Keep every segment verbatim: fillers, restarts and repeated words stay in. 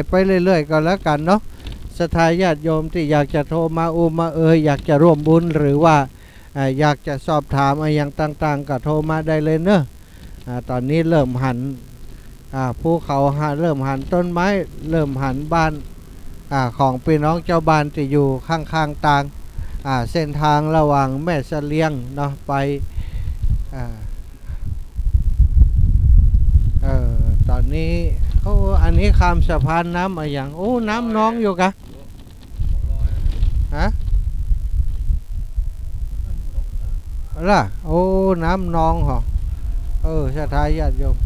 ไปเรื่อยๆ ก็แล้วกั๋นเนาะ ศรัทธาญาติโยมตี้อยากจะโทรมาอู้มาเอ่ย อยากจะร่วมบุญ หรือว่า อ่า อยากจะสอบถามอะหยังต่างๆ ก็โทรมาได้เลยเนาะ อ่า ต๋อนนี้เริ่มหัน อ่า ภูเขา หา เริ่มหันต้นไม้ เริ่มหันบ้าน อ่า ของปี้น้องจาวบ้านตี้อยู่ข้างๆ ตาง อ่า เส้นตางระหว่างแม่เสลียงเนาะ ไป อ่า เออ ต๋อนนี้ โอ้ อันนี้ข้ามสะพานน้ำอะหยัง โอ้ น้ำนองอยู่กะ ฮะ ล่ะ โอ้ น้ำนองเหรอ เออ ศรัทธาญาติโยม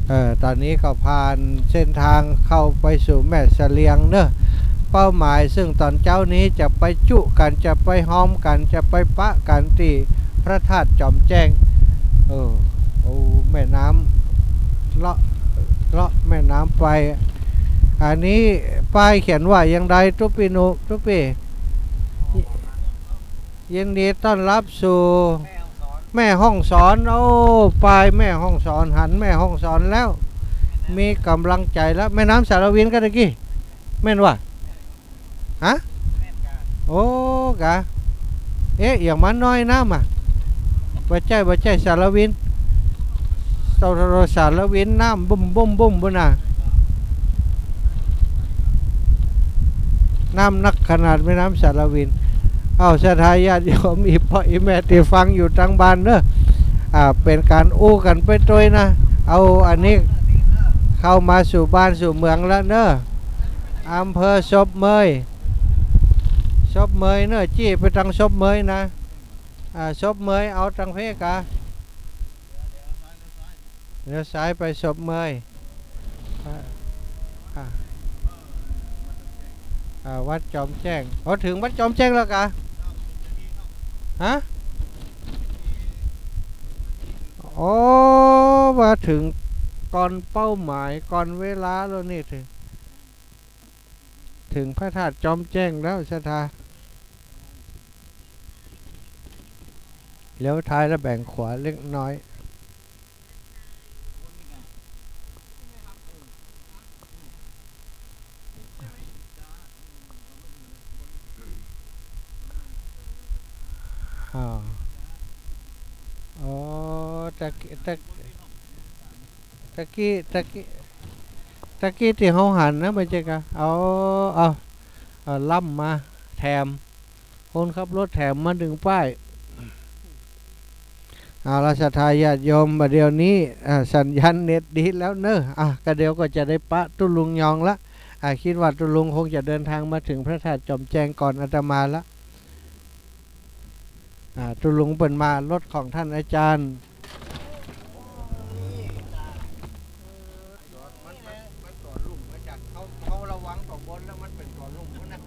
เออ ต๋อนนี้ก็ผ่านเส้นตางเข้าไปสู่แม่เสลียงเนาะ เป้าหมายซึ่งต๋อนเจ๊านี้จะไปจุกั๋น จะไปฮอมกั๋น จะไปปะกั๋นตี้พระธาตุจอมแจ้ง เออ โอ้ แม่น้ำ เลาะ เลาะแม่น้ำไป อันนี้ป้ายเขียนว่าอย่างใดตุ๊ปี้หนุ่ม ตุ๊ปี้ ยินดีต้อนรับสู่แม่ฮ่องสอน โอ้ ป้ายแม่ฮ่องสอน หันแม่ฮ่องสอนแล้ว มีก๋ำลังใจ๋แล้ว แม่น้ำสาละวินกะตะกี้ แม่นวะ ฮะ โอ้ กะ เอ๊ะ อย่างมันน้อยน้ำอะ บ่ใจ้ บ่ใจ้ สาละวิน โต โต โต สาละวิน น้ำบุ้มบุ้มบุ้มบุ้นน่ะ น้ำนักขนาดแม่น้ำสาละวิน เอ้า ศรัทธาญาติโยม อี่ป้ออี่แม่ตี้ฟังอยู่ตางบ้านเนาะ อ่า เป๋นก๋านอู้กั๋นไปตวยนะ เอาอันนี้เข้ามาสู่บ้านสู่เมืองแล้วเนาะ อำเภอศพเมย ศพเมยเนาะ จี้ไปตางศพเมยนะ อ่า ศพเมย เอาตางเพกะ เลี้ยวซ้ายไปศพเมย อ่า อ่า อ่า วัดจอมแจ้ง พอเถิงวัดจอมแจ้งแล้วกะ ฮะ โอ้ มาเถิงก่อนเป้าหมาย ก่อนเวลาแล้วนี่ เถิง เถิงพระธาตุจอมแจ้งแล้ว ศรัทธา เลี้ยวซ้ายแล้วแบ่งขวาเล็กน้อย อ้าว อ๋อ ตะกี้ ตะ ตะกี้ ตะกี้ ตะกี้ตี้เฮาหันนะ บ่ใจ้กะ เอา เอา เอาลำมาแถม คนขับรถแถมมานึ่งป้าย เอาละ ศรัทธาญาติโยม บ่าเดี่ยวนี้ อ่า สัญญาณเน็ตดีแล้วเนาะ อ่ะ กะเดี๋ยวก็จะได้ปะตุ๊ลุงยองละ อ่า กึ๊ดว่าตุ๊ลุงคงจะเดินตางมาเถิงพระธาตุจอมแจ้งก่อนอาตมาละ อ่า ตุ๊ลุงเปิ้นมา รถของต้านอาจ๋ารย์ มัน มัน มันต่อลุ่มมาจาก เฮา เฮาระวังต่อบนแล้วมันเป๋นต่อลุ่มนะ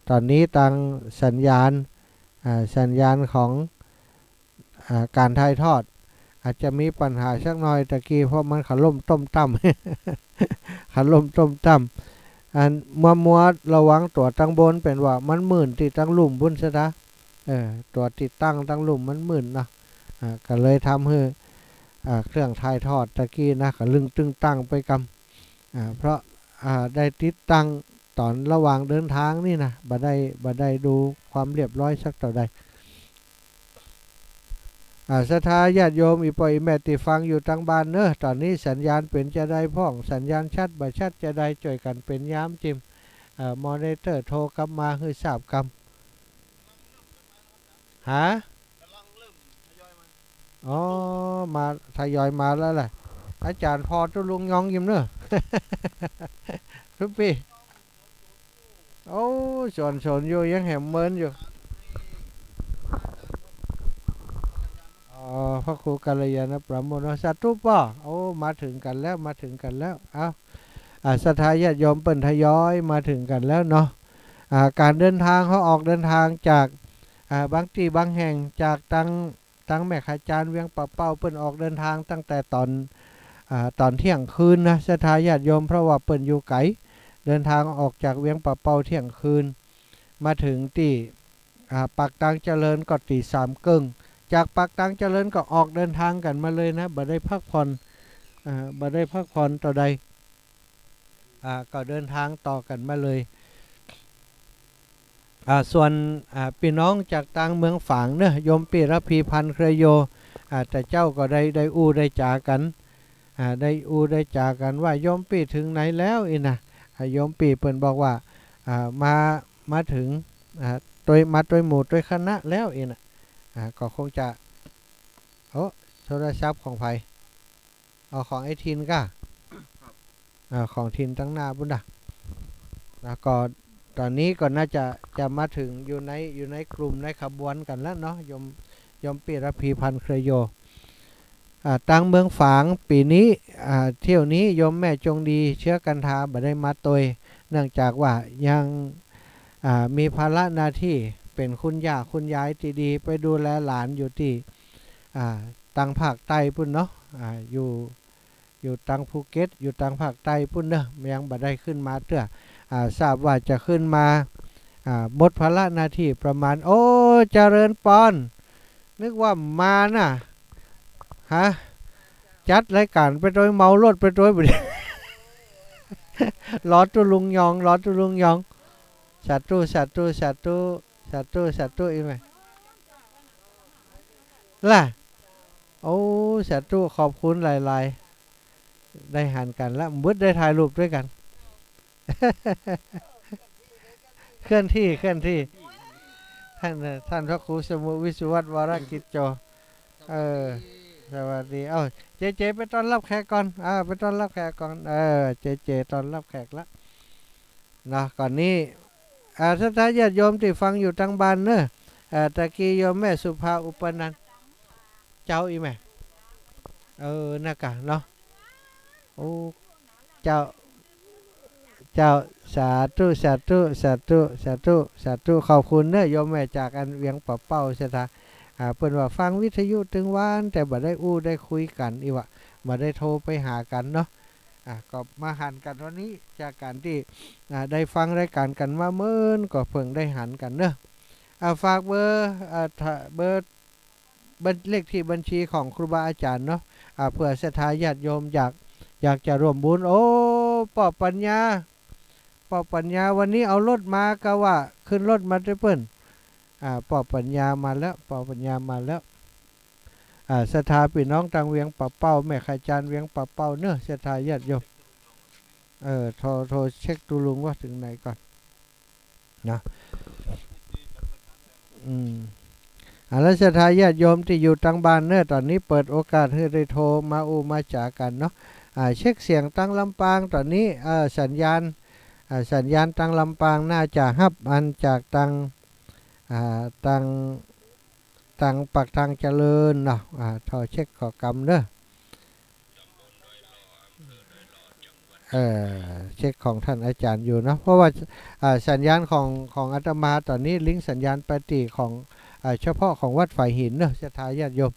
ต๋อนนี้ตางสัญญาณ อ่า สัญญาณของ อ่า ก๋านถ่ายทอด อาจจะมีปัญหาสักหน่อยตะกี้ เพราะมันขะล่มต้มต้ำ ขะล่มต้มต้ำ อันมัวๆ ระวังตั๋วตังบน เป๋นว่ามันมืดตี้ตังลุ่มปู๊นซะตา เออ ตั๋วติดตั้งตังลุ่มมันมืดเนาะ อ่า ก็เลยทำหื้อ อ่า เครื่องถ่ายทอดตะกี้นะ ก็ลึงตึงตังไปกำ อ่า เพราะ อ่า ได้ติดตั้งต๋อนระหว่างเดินทางนี่นะ บ่ได้ บ่ได้ดูความเรียบร้อยสักเต้าใด อ่า ศรัทธาญาติโยม อี่ป้ออี่แม่ตี้ฟังอยู่ตางบ้านเนาะ ต๋อนนี้สัญญาณเป๋นจาใดพ่อง สัญญาณชัดบ่ชัดจาใด จ้วยกั๋นเป๋นยามจิม อ่า มอนิเตอร์โทรกลับมาหื้อทราบกำ ฮะ อ๋อ มา ทยอยมาแล้วแหละ อาจ๋ารย์ผ่อตุ๊ลุงยองยิมเนาะ ทุกปี๋ โอ้ สนสนอยู่ ยังแหมเมินอยู่ อ๋อ พระครูกัลยาณประโมทเนาะ สาธุป้อ โอ้ มาเถิงกั๋นแล้ว มาเถิงกั๋นแล้ว เอ้า อ่า ศรัทธาญาติโยมเปิ้นทยอยมาเถิงกั๋นแล้วเนาะ อ่า ก๋านเดินทาง เฮาออกเดินทางจาก อ่า บางตี้บางแห่ง จากตาง ตางแม่ขะจานเวียงป่าเป้า เปิ้นออกเดินทางตั้งแต่ต๋อน อ่า ต๋อนเที่ยงคืนนะ ศรัทธาญาติโยม เพราะว่าเปิ้นอยู่ไก๋ เดินทางออกจากเวียงป่าเป้าเที่ยงคืน มาเถิงตี้ อ่า ปากตางเจริญก็ตี้สามเกิ่ง จากปากตางเจริญก็ออกเดินทางกั๋นมาเลยนะ บ่ได้พักผ่อน อ่า บ่ได้พักผ่อนเต้าใด อ่า ก็เดินทางต่อกั๋นมาเลย อ่า ส่วน อ่า ปี้น้องจากตางเมืองฝางเนาะ โยมปี้ระพีพันธ์เครือโย อ่า แต่เจ้าก็ได้ ได้อู้ได้จ๋ากั๋น อ่า ได้อู้ได้จ๋ากั๋นว่าโยมปี้เถิงไหนแล้วอี้นะ อ่า โยมปี้เปิ้นบอกว่า อ่า มา มาเถิง อ่า ตวย มาตวยหมู่ตวยคณะแล้วอี้นะ อ่า ก็คงจะ โอ้ โทรศัพท์ของใผ อ๋อ ของไอ้ทินก้า ครับ อ่า ของทินตังหน้าปู๊นนะ แล้วก็ต๋อนนี้ก็น่าจะ จะมาเถิงอยู่ใน อยู่ในกลุ่มในขบวนกั๋นแล้วเนาะ โยม โยมปี้ระพีพันธ์เครือโย อ่า ตางเมืองฝางปี๋นี้ อ่า เที่ยวนี้โยมแม่จงดีเชื้อกันทาบ่ได้มาตวย เนื่องจากว่ายัง อ่า มีภาระหน้าตี้เป๋นคุณย่าคุณยายตี้ดี ไปดูแลหลานอยู่ตี้ อ่า ตางภาคใต้ปู๊นเนาะ อ่า อยู่ อยู่ตางภูเก็ต อยู่ตางภาคใต้ปู๊นเนาะ ยังบ่ได้ขึ้นมาเตื้อ อ่า ทราบว่าจะขึ้นมา อ่า หมดภาระหน้าตี้ประมาณ โอ้ เจริญปอน นึกว่ามาน่ะ ฮะ จัดรายก๋านไปตวย เหมารถไปตวย บ่ดี รอตุ๊ลุงยอง รอตุ๊ลุงยอง สาธุ สาธุ สาธุ สาธุ สาธุ อีแม่ ล่ะ โอ้ สาธุ ขอบคุณหลายๆ ได้หันกั๋นละ บ่ได้ถ่ายรูปตวยกั๋น เคลื่อนที่ เคลื่อนที่ ท่าน ท่านพระครูสมุวิศวัตร วรกิจโจ เออ สวัสดี เอ้า เจเจ ไปต้อนรับแขกก่อน อ่า ไปต้อนรับแขกก่อน เออ เจเจ ต้อนรับแขกละ เนาะ ก่อนนี้ อ่า ศรัทธาญาติโยมตี้ฟังอยู่ตางบ้านเนาะ อ่า ตะกี้โยมแม่สุภาอุปนันท์ เจ้า อีแม่ เออ น่ากะเนาะ โอ้ เจ้า เจ้า สาธุ สาธุ สาธุ สาธุ สาธุ ขอบคุณเนาะ โยมแม่จากอันเวียงป่าเป้า ศรัทธา อ่า เปิ้นว่าฟังวิทยุตึงวัน แต่บ่ได้อู้ได้คุยกั๋นอี้วะ บ่ได้โทรไปหากั๋นเนาะ อ่า ก็มาหันกั๋นวันนี้ จากก๋านตี้ อ่า ได้ฟังรายก๋านกั๋นมาเมิน ก็เพิ่งได้หันกั๋นเนาะ อ่า ฝากเบอร์ อ่า ถ้า เบอร์ บัญ เลขตี้บัญชีของครูบาอาจ๋ารย์เนาะ อ่า เผื่อศรัทธาญาติโยมอยาก อยากจะร่วมบุญ โอ้ ป้อปัญญา ป้อปัญญา วันนี้เอารถมากะว่าขึ้นรถมาตวยเปิ้น อ่า ป้อปัญญามาแล้ว ป้อปัญญามาแล้ว อ่า ศรัทธาปี้น้องตางเวียงป่าเป้า แม่ขะจานเวียงป่าเป้าเนาะ ศรัทธาญาติโยม เออ โทร โทรเช็คตุ๊ลุงว่าเถิงไหนก่อน นะ อืม อ่า แล้วศรัทธาญาติโยมตี้อยู่ตางบ้านเนาะ ต๋อนนี้เปิดโอกาสหื้อได้โทรมาอู้มาจ๋ากั๋นเนาะ อ่า เช็คเสียงตางลำปางต๋อนนี้ เอ่อ สัญญาณ อ่า สัญญาณตางลำปางน่าจะฮับอันจากตาง อ่า ตาง ตางปากตางเจริญเนาะ อ่า โทรเช็คขอกำเนาะ เอ่อ เช็คของต้านอาจ๋ารย์อยู่เนาะ เพราะว่า อ่า สัญญาณของ ของอาตมาต๋อนนี้ลิงก์สัญญาณไปตี้ของ อ่า เฉพาะของวัดฝายหินเนาะ ศรัทธาญาติโยม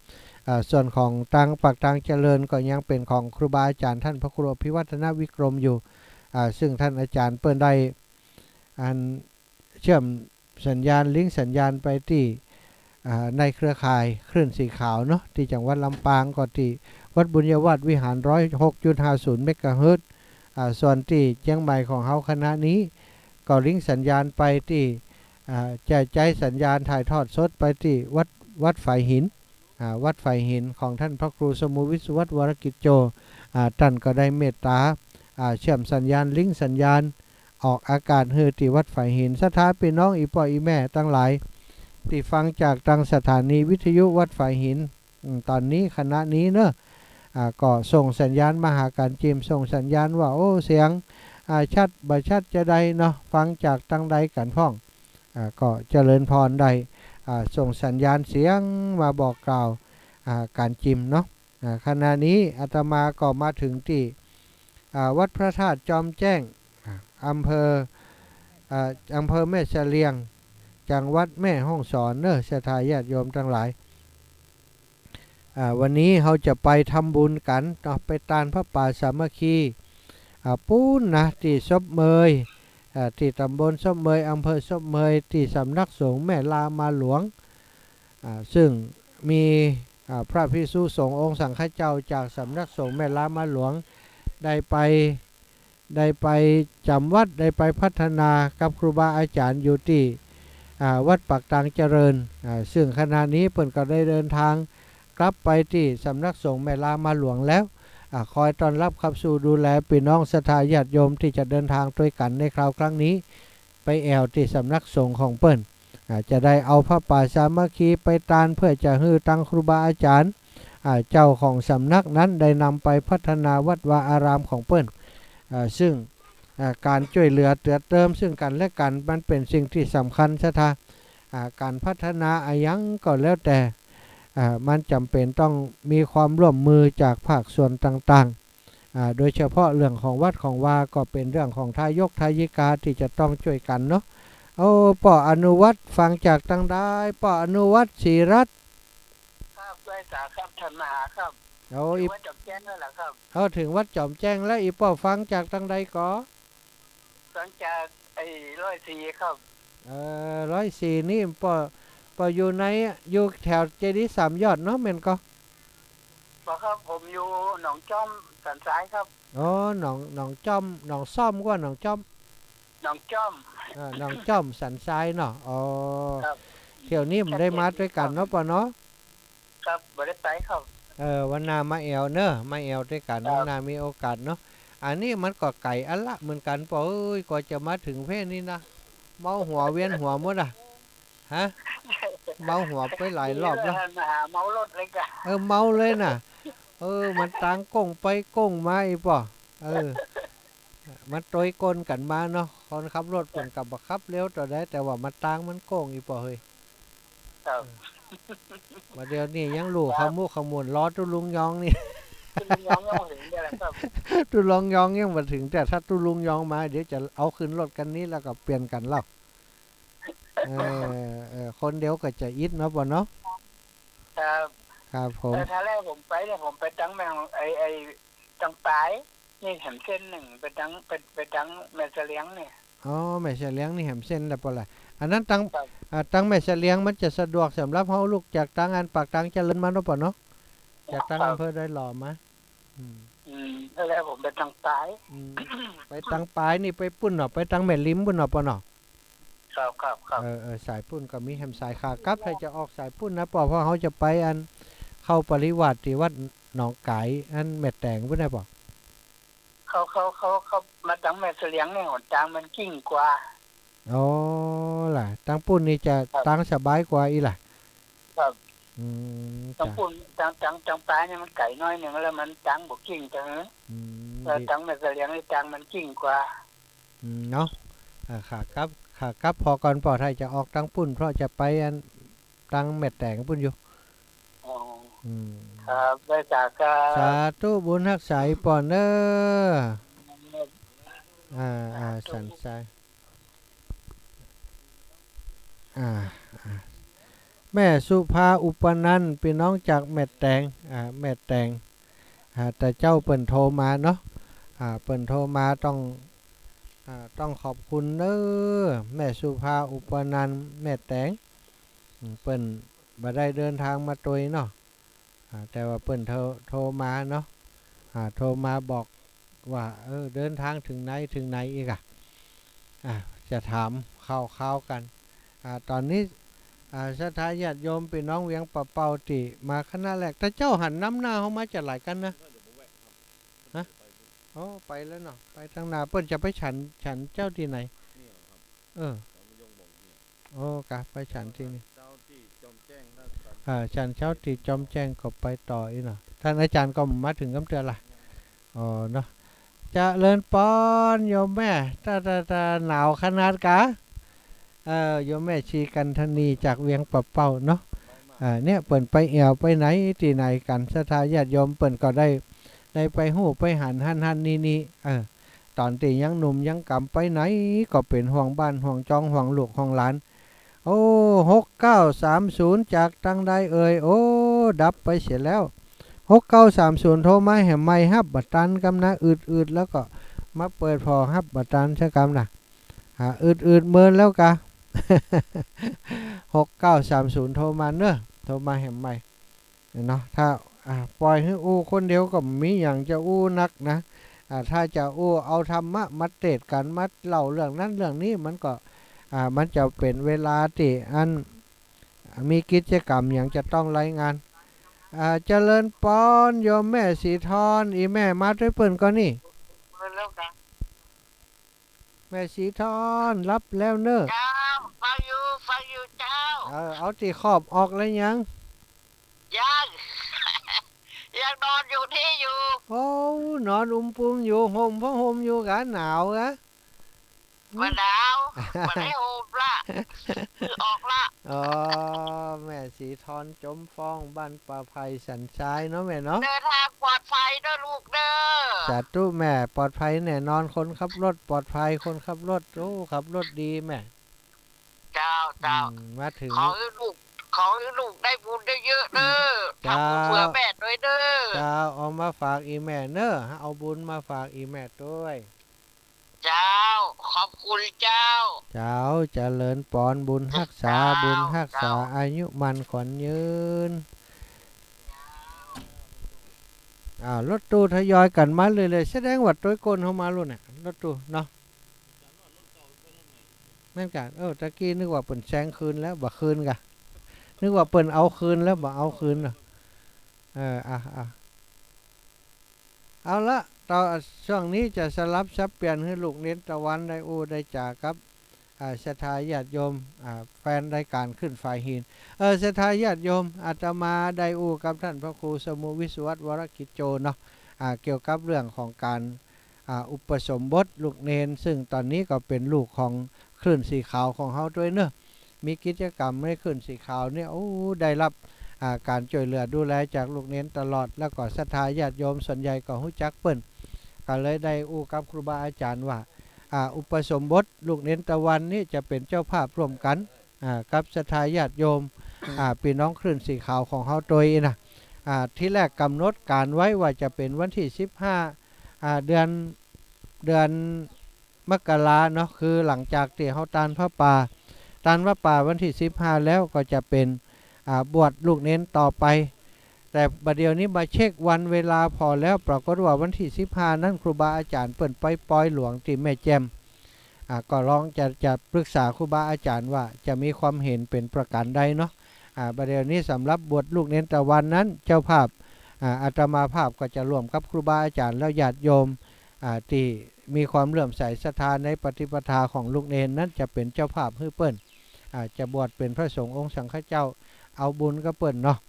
อ่า ส่วนของตางปากตางเจริญก็ยังเป๋นของครูบาอาจ๋ารย์ต้านพระครูอภิวัฒนวิกรมอยู่ อ่า ซึ่งต้านอาจ๋ารย์เปิ้นได้ อัน เชื่อมสัญญาณ ลิงก์สัญญาณไปตี้ อ่า ในเครือข่ายคลื่นสีขาวเนาะ ตี้จังหวัดลำปางก็ตี้วัดบุญญาวาสวิหาร ร้อยหกจุดห้าศูนย์เมกะเฮิรตซ์ อ่า ส่วนตี้เจียงใหม่ของเฮาขณะนี้ ก็ลิงก์สัญญาณไปตี้ อ่า จะใจ๊สัญญาณถ่ายทอดสดไปตี้วัด วัดฝายหิน อ่า วัดฝายหินของต้านพระครูสมุห์วิศวัตร วรกิจโจ อ่า ต้านก็ได้เมตต๋า อ่า เชื่อมสัญญาณ ลิงก์สัญญาณ ออกอากาศหื้อตี้วัดฝายหิน ศรัทธาปี้น้องอี่ป้ออี่แม่ตังหลาย ตี้ฟังจากตางสถานีวิทยุวัดฝายหิน อืม ต๋อนนี้ขณะนี้เนาะ อ่า ก็ส่งสัญญาณมาหากั๋นจิม ส่งสัญญาณว่า โอ้ เสียง อ่า ชัดบ่ชัดจาใดเนาะ ฟังจากตางใดกั๋นพ่อง อ่า ก็เจริญพรได้ อ่า ส่งสัญญาณเสียงมาบอกกล่าว อ่า กั๋นจิมเนาะ อ่า ขณะนี้อาตมาก็มาเถิงตี้ อ่า วัดพระธาตุจอมแจ้ง อ่า อำเภอ อ่า อำเภอแม่เสลียง จังหวัดแม่ฮ่องสอนเนาะ ศรัทธาญาติโยมตังหลาย อ่า วันนี้เฮาจะไปทำบุญกั๋นเนาะ ไปตานผ้าป่าสามัคคี อ่า ปู๊นนะ ตี้ศพเมย อ่า ตี้ต๋ำบลศพเมย อำเภอศพเมย ตี้สำนักสงฆ์แม่ลามาหลวง อ่า ซึ่งมี อ่า พระภิกษุสงฆ์องค์สังฆเจ้าจากสำนักสงฆ์แม่ลามาหลวง ได้ไป ได้ไปจ๋ำวัด ได้ไปพัฒนากับครูบาอาจ๋ารย์อยู่ตี้ อ่า วัดปากตางเจริญ อ่า ซึ่งขณะนี้เปิ้นก็ได้เดินตางกลับไปตี้สำนักสงฆ์แม่ลามาหลวงแล้ว อ่า คอยต้อนรับขับสู้ดูแลปี้น้องศรัทธาญาติโยมตี้จะเดินตางตวยกั๋นในคราวครั้งนี้ ไปแอ่วตี้สำนักสงฆ์ของเปิ้น อ่า จะได้เอาผ้าป่าสามัคคีไปตานเปื้อจะหื้อตางครูบาอาจ๋ารย์ อ่า เจ้าของสำนักนั้นได้นำไปพัฒนาวัดวาอารามของเปิ้น อ่า ซึ่ง อ่า ก๋านจ้วยเหลือเตื้อเติมซึ่งกั๋นและกั๋นมันเป๋นสิ่งตี้สำคัญศรัทธา อ่า ก๋านพัฒนาอะหยังก็แล้วแต่ อ่า มันจ๋ำเป๋นต้องมีความร่วมมือจากภาคส่วนต่างๆ อ่า โดยเฉพาะเรื่องของวัดของวาก็เป๋นเรื่องของทายกทายิกาตี้จะต้องจ้วยกั๋นเนาะ โอ้ ป้ออนุวัฒน์ฟังจากตางใด ป้ออนุวัฒน์ ศรีรัตน์ ครับ ไหว้สาครับ ท่านมหาครับ โอ้ เถิงวัดจ๋อมแจ้งแล้วล่ะครับ โอ้ เถิงวัดจ๋อมแจ้งแล้ว อี่ป้อฟังจากตางใดก่อ ฟังจากไอ้ร้อยสี่ครับ เอ่อ ร้อยสี่นี่ป้อ ป้ออยู่ใน อยู่แถวเจดีย์สามยอดเนาะ แม่นก่อ บ่ครับ ผมอยู่หนองจ้อมสันทรายครับ อ๋อ หนอง หนองจ้อม หนองซ่อมกว่า หนองจ้อม หนองจ้อม อ่า หนองจ้อมสันทรายเนาะ อ๋อ ครับ เที่ยวนี้บ่ได้มาตวยกั๋นเนาะป้อเนาะ ครับ บ่ได้ไปครับ เออ วันหน้ามาแอ่วเนาะ มาแอ่วตวยกั๋น ครับ วันหน้ามีโอกาสเนาะ อันนี้มันก็ไก๋อันละเหมือนกั๋นป้อเอ้ย กว่าจะมาเถิงเพ่นนี่นะ เมาหัวเวียนหัวหมดอะ ฮะ เมาหัวไปหลายรอบแล้ว มาหาเมารถเลยก่ะ เออ เมาเลยน่ะ เออ มันตางโก้งไปโก้งมา อี่ป้อ เออ มันตวยก้นกั๋นมาเนาะ คนขับรถเปิ้นก็บ่ขับเร็วเต้าใด แต่ว่ามันตางมันโก้ง อี่ป้อเฮ้ย ครับ บ่าเดี่ยวนี้ยังฮู้ขมุขมุน รอตุ๊ลุงยองนี่ ตุ๊ลุงยองยังบ่เถิงเตื้อแหละครับ ตุ๊ลุงยองยังบ่เถิง แต่ถ้าตุ๊ลุงยองมา เดี๋ยวจะเอาขึ้นรถคันนี้แล้วก็เปลี่ยนกั๋นแล้ว เออ เออ คนเดียวก็จะอิดเนาะป้อเนาะ ครับ ครับผม แต่ถ้าแรกผมไปเนี่ย ผมไปตางแม่ ไอ้ ไอ้ ตางปายนี่แหมเส้นนึ่ง ไปตาง ไป ไปตางแม่เสลียงเนี่ย อ๋อ แม่เสลียงนี่แหมเส้นแล้วป้อล่ะ อันนั้นตาง ครับ อ่า ตางแม่เสลียงมันจะสะดวกสำหรับเฮาลุกจากตางอันปากตางเจริญมาเนาะป้อเนาะ จากตาง ครับ อำเภอดอยหล่อมา อืม อืม แล้วผมไปตางปาย อืม ไปตางปายนี่ไปปุ้นเนาะ ไปตางแม่ริมปุ้นเนาะป้อเนาะ ครับ ครับ ครับ เออ เออ สายปุ้นก็มีแหม สายขากลับ ถ้าจะออกสายปุ้นนะป้อ เพราะเฮาจะไปอันเข้าปริวาสตี้วัดหนองก๋าย อันแม่แตงปุ้นนะป้อ เขา เขา เขา เขามาตางแม่เสลียงเนี่ย หนตางมันกิ่งกว่า อ๋อ ล่ะ ตางปุ้นนี่จะ ครับ ตางสบายกว่าอี้ล่ะ ครับ อืม ตาง จ้ะ ปุ้น ตาง ตาง ตางปายเนี่ยมันไก๋หน้อยนึ่ง แล้วมันตางบ่กิ่งตางนั้น อืม แล้ว ดี ตางแม่เสลียงนี่ตางมันกิ่งกว่า อืม เนาะ อ่า ขากลับ ขากลับผ่อก่อนป้อ ถ้าจะออกตางปุ้น เพราะจะไปอันตางแม่แตงปุ้นอยู่ อ๋อ อืม ครับ ไหว้สาครับ สาธุบุญฮักษาป้อเน้อ ครับ อ่า อ่า สาธุ สันทราย อ่า อ่า แม่สุภา อุปนันท์ ปี้น้องจากแม่แตง อ่า แม่แตง อ่า แต่เจ๊าเปิ้นโทรมาเนาะ อ่า เปิ้นโทรมา ต้อง อ่า ต้องขอบคุณเน้อ แม่สุภา อุปนันท์ แม่แตง อืม เปิ้นบ่ได้เดินทางมาตวยเนาะ อ่า แต่ว่าเปิ้นโทร โทรมาเนาะ อ่า โทรมาบอกว่า เออ เดินทางเถิงไหนเถิงไหนอีกอะ อ่า จะถามข่าวๆ กั๋น อ่า ต๋อนนี้ อ่า ศรัทธาญาติโยมปี้น้องเวียงป่าเป้าตี้มาคณะแรก แต่เจ้าหันนำหน้าเฮามาจะหลายกั๋นนะ ฮะ อ๋อ ไปแล้วเนาะ ไปตางหน้า เปิ้นจะไปฉัน ฉันเจ้าตี้ไหน เออ อ๋อ กะ ไปฉันตี้นี่ อ่า ฉันเช้าตี้จอมแจ้งก็ไปต่ออีกเนาะ ต้านอาจ๋ารย์ก็มาเถิงกำเตื้อละ อ๋อ เนาะ เจริญปอน โยมแม่ ตา ตา ตา หนาวขนาดกา เออ โยมแม่ชีกันทนีจากเวียงป่าเป้าเนาะ อ่า เนี่ย เปิ้นไปแอ่วไปไหนตี้ไหนกั๋น ศรัทธาญาติโยมเปิ้นก็ได้ ได้ไปฮู้ไปหันหั้นหั้นนี่นี่ เออ ต๋อนตี้ยังหนุ่มยังก๋ำไปไหนก็เป๋นห่วงบ้านห่วงจองห่วงลูกห่วงหลาน โอ้ หกเก้าสามศูนย์ จากตางใดเอ่ย โอ้ ดับไปเสียแล้ว หกเก้าสามศูนย์ โทรมาแหมไม่ฮับบ่ตันกำนะ อึดๆ แล้วก็มาเปิดผ่อฮับบ่ตันซะกำนะ อ่า อึดๆ เมินแล้วกา หกเก้าสามศูนย์ โทรมาเน้อ โทรมาแหมไม่ เนาะ ถ้า อ่า ป่อยหื้ออู้คนเดียวก็บ่มีหยังจะอู้นักนะ อ่า ถ้าจะอู้เอาธรรมะมาเตศน์กั๋น มาเล่าเรื่องนั้นเรื่องนี้ มันก็ อ่า มันจะเป๋นเวลาตี้อัน มีกิจกรรมหยังจะต้องรายงาน อ่า เจริญปอน โยมแม่สีทอน อี่แม่มาตวยเปิ้นก่อนี่ แม่สีทอน ฮับแล้วเน้อ เจ้า ฟังอยู่ ฟังอยู่เจ้า เออ เอาตี้ครอบออกแล้วยัง ยัง ยังนอนอยู่นี่อยู่ โอ้ นอนอุ้มปุ้มอยู่ ห่มผ้าห่มอยู่กา หนาวกา บ่หนาว บ่ได้ห่มละ คือออกละ อ๋อ แม่สีทอน จมฟ้อง บ้านป่าไผ่ สันทรายเนาะแม่เนาะ เดินทางปลอดภัยเน้อลูกเน้อ สาธุแม่ ปลอดภัยแน่นอน คนขับรถปลอดภัย คนขับรถ โอ้ ขับรถดีแม่ เจ้า เจ้า อืม มาเถิง ขอหื้อลูก ขอหื้อลูกได้บุญเยอะๆ เน้อ เจ้า ทำบุญเผื่อแม่ตวยเน้อ เจ้า เอามาฝากอี่แม่เน้อ เอาบุญมาฝากอี่แม่ตวย เจ้า ขอบคุณเจ้า เจ้า เจริญปอน บุญฮักษา เจ้า บุญฮักษา เจ้า อายุมั่นขวัญยืน อ่า รถตู้ทยอยกั๋นมาเรื่อยๆ แสดงว่าตวยก้นเข้ามาแล้วเนี่ย รถตู้เนาะ แม่นกา เออ ตะกี้นึกว่าเปิ้นแซงคืนแล้ว บ่คืนกา นึกว่าเปิ้นเอาคืนแล้ว บ่เอาคืนเนาะ เออ อ่ะ อ่ะ เอาละ ต่อ ช่วงนี้จะสลับสับเปลี่ยนหื้อลูกเณรตะวันได้อู้ได้จ๋ากับ อ่า ศรัทธาญาติโยม อ่า แฟนรายก๋านขึ้นฝายหิน เออ ศรัทธาญาติโยม อาตมาได้อู้กับต้านพระครูสมุห์วิศวัตร วรกิจโจ เนาะ อ่า เกี่ยวกับเรื่องของก๋าน อ่า อุปสมบทลูกเณร ซึ่งต๋อนนี้ก็เป๋นลูกของคลื่นสีขาวของเฮาตวยเนาะ มีกิจกรรมในคลื่นสีขาวเนี่ย โอ้ ได้ฮับ อ่า ก๋านจ้วยเหลือดูแลจากลูกเณรตลอด แล้วก็ศรัทธาญาติโยมส่วนใหญ่ก็ฮู้จักเปิ้น ก็เลยได้อู้กับครูบาอาจ๋ารย์ว่า อ่า อุปสมบทลูกเณรตะวันนี่จะเป๋นเจ้าภาพร่วมกั๋น อ่า กับศรัทธาญาติโยม อ่า ปี้น้องคลื่นสีขาวของเฮาตวยนะ อ่า ทีแรกก๋ำหนดก๋านไว้ว่าจะเป๋นวันตี้สิบห้า อ่า เดือน เดือนมกราเนาะ คือหลังจากตี้เฮาตานผ้าป่า ตานผ้าป่าวันตี้สิบห้าแล้วก็จะเป๋น อ่า บวชลูกเณรต่อไป แต่บ่าเดี่ยวนี้มาเช็ควันเวลาผ่อแล้ว ปรากฏว่าวันตี้สิบห้านั้นครูบาอาจ๋ารย์เปิ้นไปปอยหลวงตี้แม่แจ่ม อ่า ก็ลองจะ จะปรึกษาครูบาอาจ๋ารย์ว่าจะมีความเห็นเป๋นประก๋านใดเนาะ อ่า บ่าเดี่ยวนี้สำหรับบวชลูกเณรตะวันนั้น เจ้าภาพ อ่า อาตมาภาพก็จะร่วมกับครูบาอาจ๋ารย์แล้วญาติโยม อ่า ตี้มีความเลื่อมใสศรัทธาในปฏิปทาของลูกเณรนั้นจะเป๋นเจ้าภาพหื้อเปิ้น อ่า จะบวชเป๋นพระสงฆ์องค์สังฆเจ้า เอาบุญกับเปิ้นเนาะ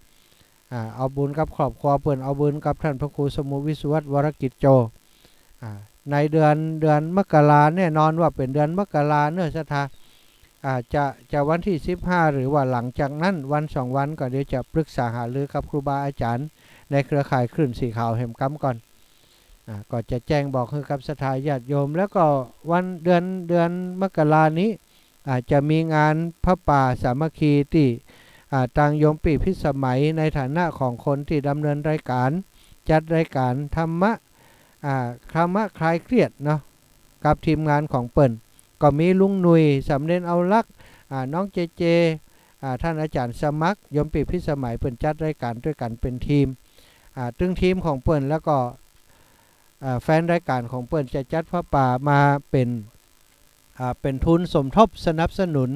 อ่า เอาบุญกับครอบครัวเปิ้น เอาบุญกับต้านพระครูสมุห์วิศวัตร วรกิจโจ อ่า ในเดือน เดือนมกรา แน่นอนว่าเป๋นเดือนมกราเนาะศรัทธา อ่า จะ จะวันตี้สิบห้า หรือว่าหลังจากนั้นวันสองวันก็เดี๋ยวจะปรึกษาหารือกับครูบาอาจ๋ารย์ในเครือข่ายคลื่นสีขาวแหมกำก่อน อ่า ก็จะแจ้งบอกหื้อกับศรัทธาญาติโยม แล้วก็วัน เดือน เดือนมกรานี้ อ่า จะมีงานผ้าป่าสามัคคีตี้ อ่า ตางโยมปี้พิสมัยในฐานะของคนตี้ดำเนินรายการ จัดรายการธรรมะ อ่า ธรรมะคลายเครียดเนาะ กับทีมงานของเปิ้น ก็มีลุงหนุ่ย สามเณรเอาลักษณ์ อ่า น้องเจเจ อ่า ท่านอาจารย์สมัคร โยมปี้พิสมัย เปิ้นจัดรายการตวยกั๋นเป๋นทีม อ่า ตึงทีมของเปิ้น แล้วก็ อ่า แฟนรายการของเปิ้นจะจัดผ้าป่ามาเป๋น อ่า เป๋นทุนสมทบสนับสนุน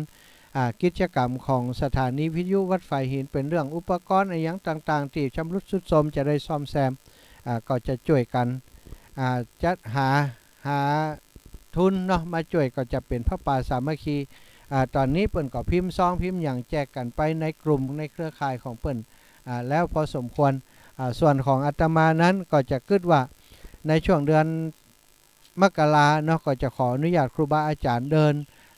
อ่า กิจกรรมของสถานีวิทยุวัดฝายหิน เป๋นเรื่องอุปกรณ์อะหยังต่างๆ ตี้ชำรุดทรุดโทรมจะได้ซ่อมแซม อ่า ก็จะจ้วยกั๋น อ่า จัดหา หาทุนเนาะ มาจ้วยก็จะเป๋นผ้าป่าสามัคคี อ่า ต๋อนนี้เปิ้นก็พิมพ์ซองพิมพ์หยังแจกกั๋นไปในกลุ่มในเครือข่ายของเปิ้น อ่า แล้วพอสมควร อ่า ส่วนของอาตมานั้นก็จะกึ๊ดว่าในช่วงเดือนมกราเนาะ ก็จะขออนุญาตครูบาอาจ๋ารย์เดิน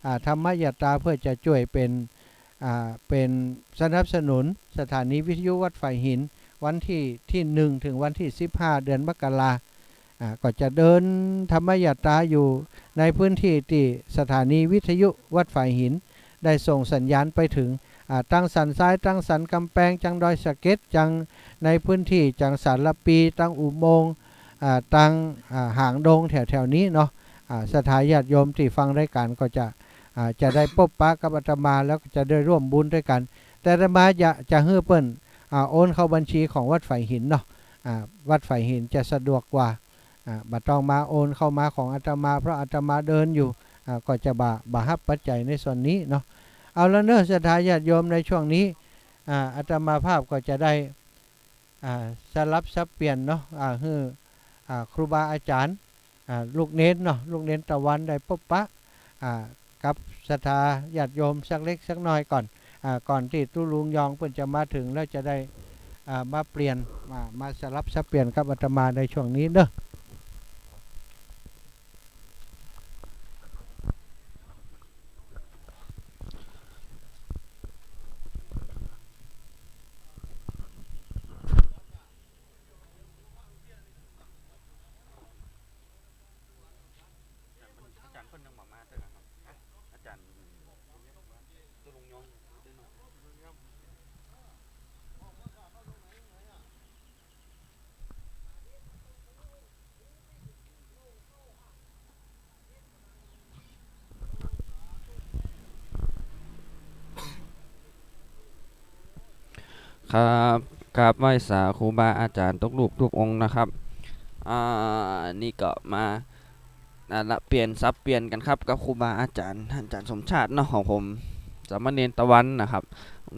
อ่า ธรรมยาตราเพื่อจะจ้วยเป๋น อ่า เป๋นสนับสนุนสถานีวิทยุวัดฝายหิน วันตี้ ตี้หนึ่ง เถิงวันตี้ สิบห้า เดือนมกรา อ่า ก็จะเดินธรรมยาตราอยู่ในพื้นตี้ตี้สถานีวิทยุวัดฝายหินได้ส่งสัญญาณไปเถิง อ่า ตังสันทราย ตังสันก๋ำแปง จังดอยสะเก็ด จังในพื้นตี้ จังสารภี ตังอุโมงค์ อ่า ตัง อ่า หางดงแถวๆ นี้เนาะ อ่า ศรัทธาญาติโยมตี้ฟังรายการก็จะ อ่า จะได้ปบปะกับอาตมา แล้วก็จะได้ร่วมบุญตวยกั๋น แต่อาตมาจะ จะหื้อเปิ้น อ่า โอนเข้าบัญชีของวัดฝายหินเนาะ อ่า วัดฝายหินจะสะดวกกว่า อ่า บ่ต้องมาโอนเข้ามาของอาตมา เพราะอาตมาเดินอยู่ อ่า ก็จะบ่า บ่ฮับปัจจัยในส่วนนี้เนาะ เอาละเนาะ ศรัทธาญาติโยม ในช่วงนี้ อ่า อาตมาภาพก็จะได้ อ่า สลับสับเปลี่ยนเนาะ อ่า หื้อ อ่า ครูบาอาจ๋ารย์ อ่า ลูกเณรเนาะ ลูกเณรตะวันได้ปบปะ อ่า กับศรัทธาญาติโยมสักเล็กสักน้อยก่อน อ่า ก่อนตี้ตุ๊ลุงยองเปิ้นจะมาเถิง แล้วจะได้ อ่า มาเปลี่ยน มา มาสลับสับเปลี่ยนกับอาตมาในช่วงนี้เนาะ อาจ๋ารย์เปิ้นยังบ่มาเตื้อนะครับ อาจ๋ารย์ตุ๊ลุงยอง ครับ กราบไหว้สาครูบาอาจ๋ารย์ทุกรูปทุกองค์นะครับ อ่า นี่ก็มา อ่า ละเปลี่ยนสับเปลี่ยนกั๋นครับ กับครูบาอาจ๋ารย์ อาจ๋ารย์สมชาติเนาะ ของผม สามเณรตะวันนะครับ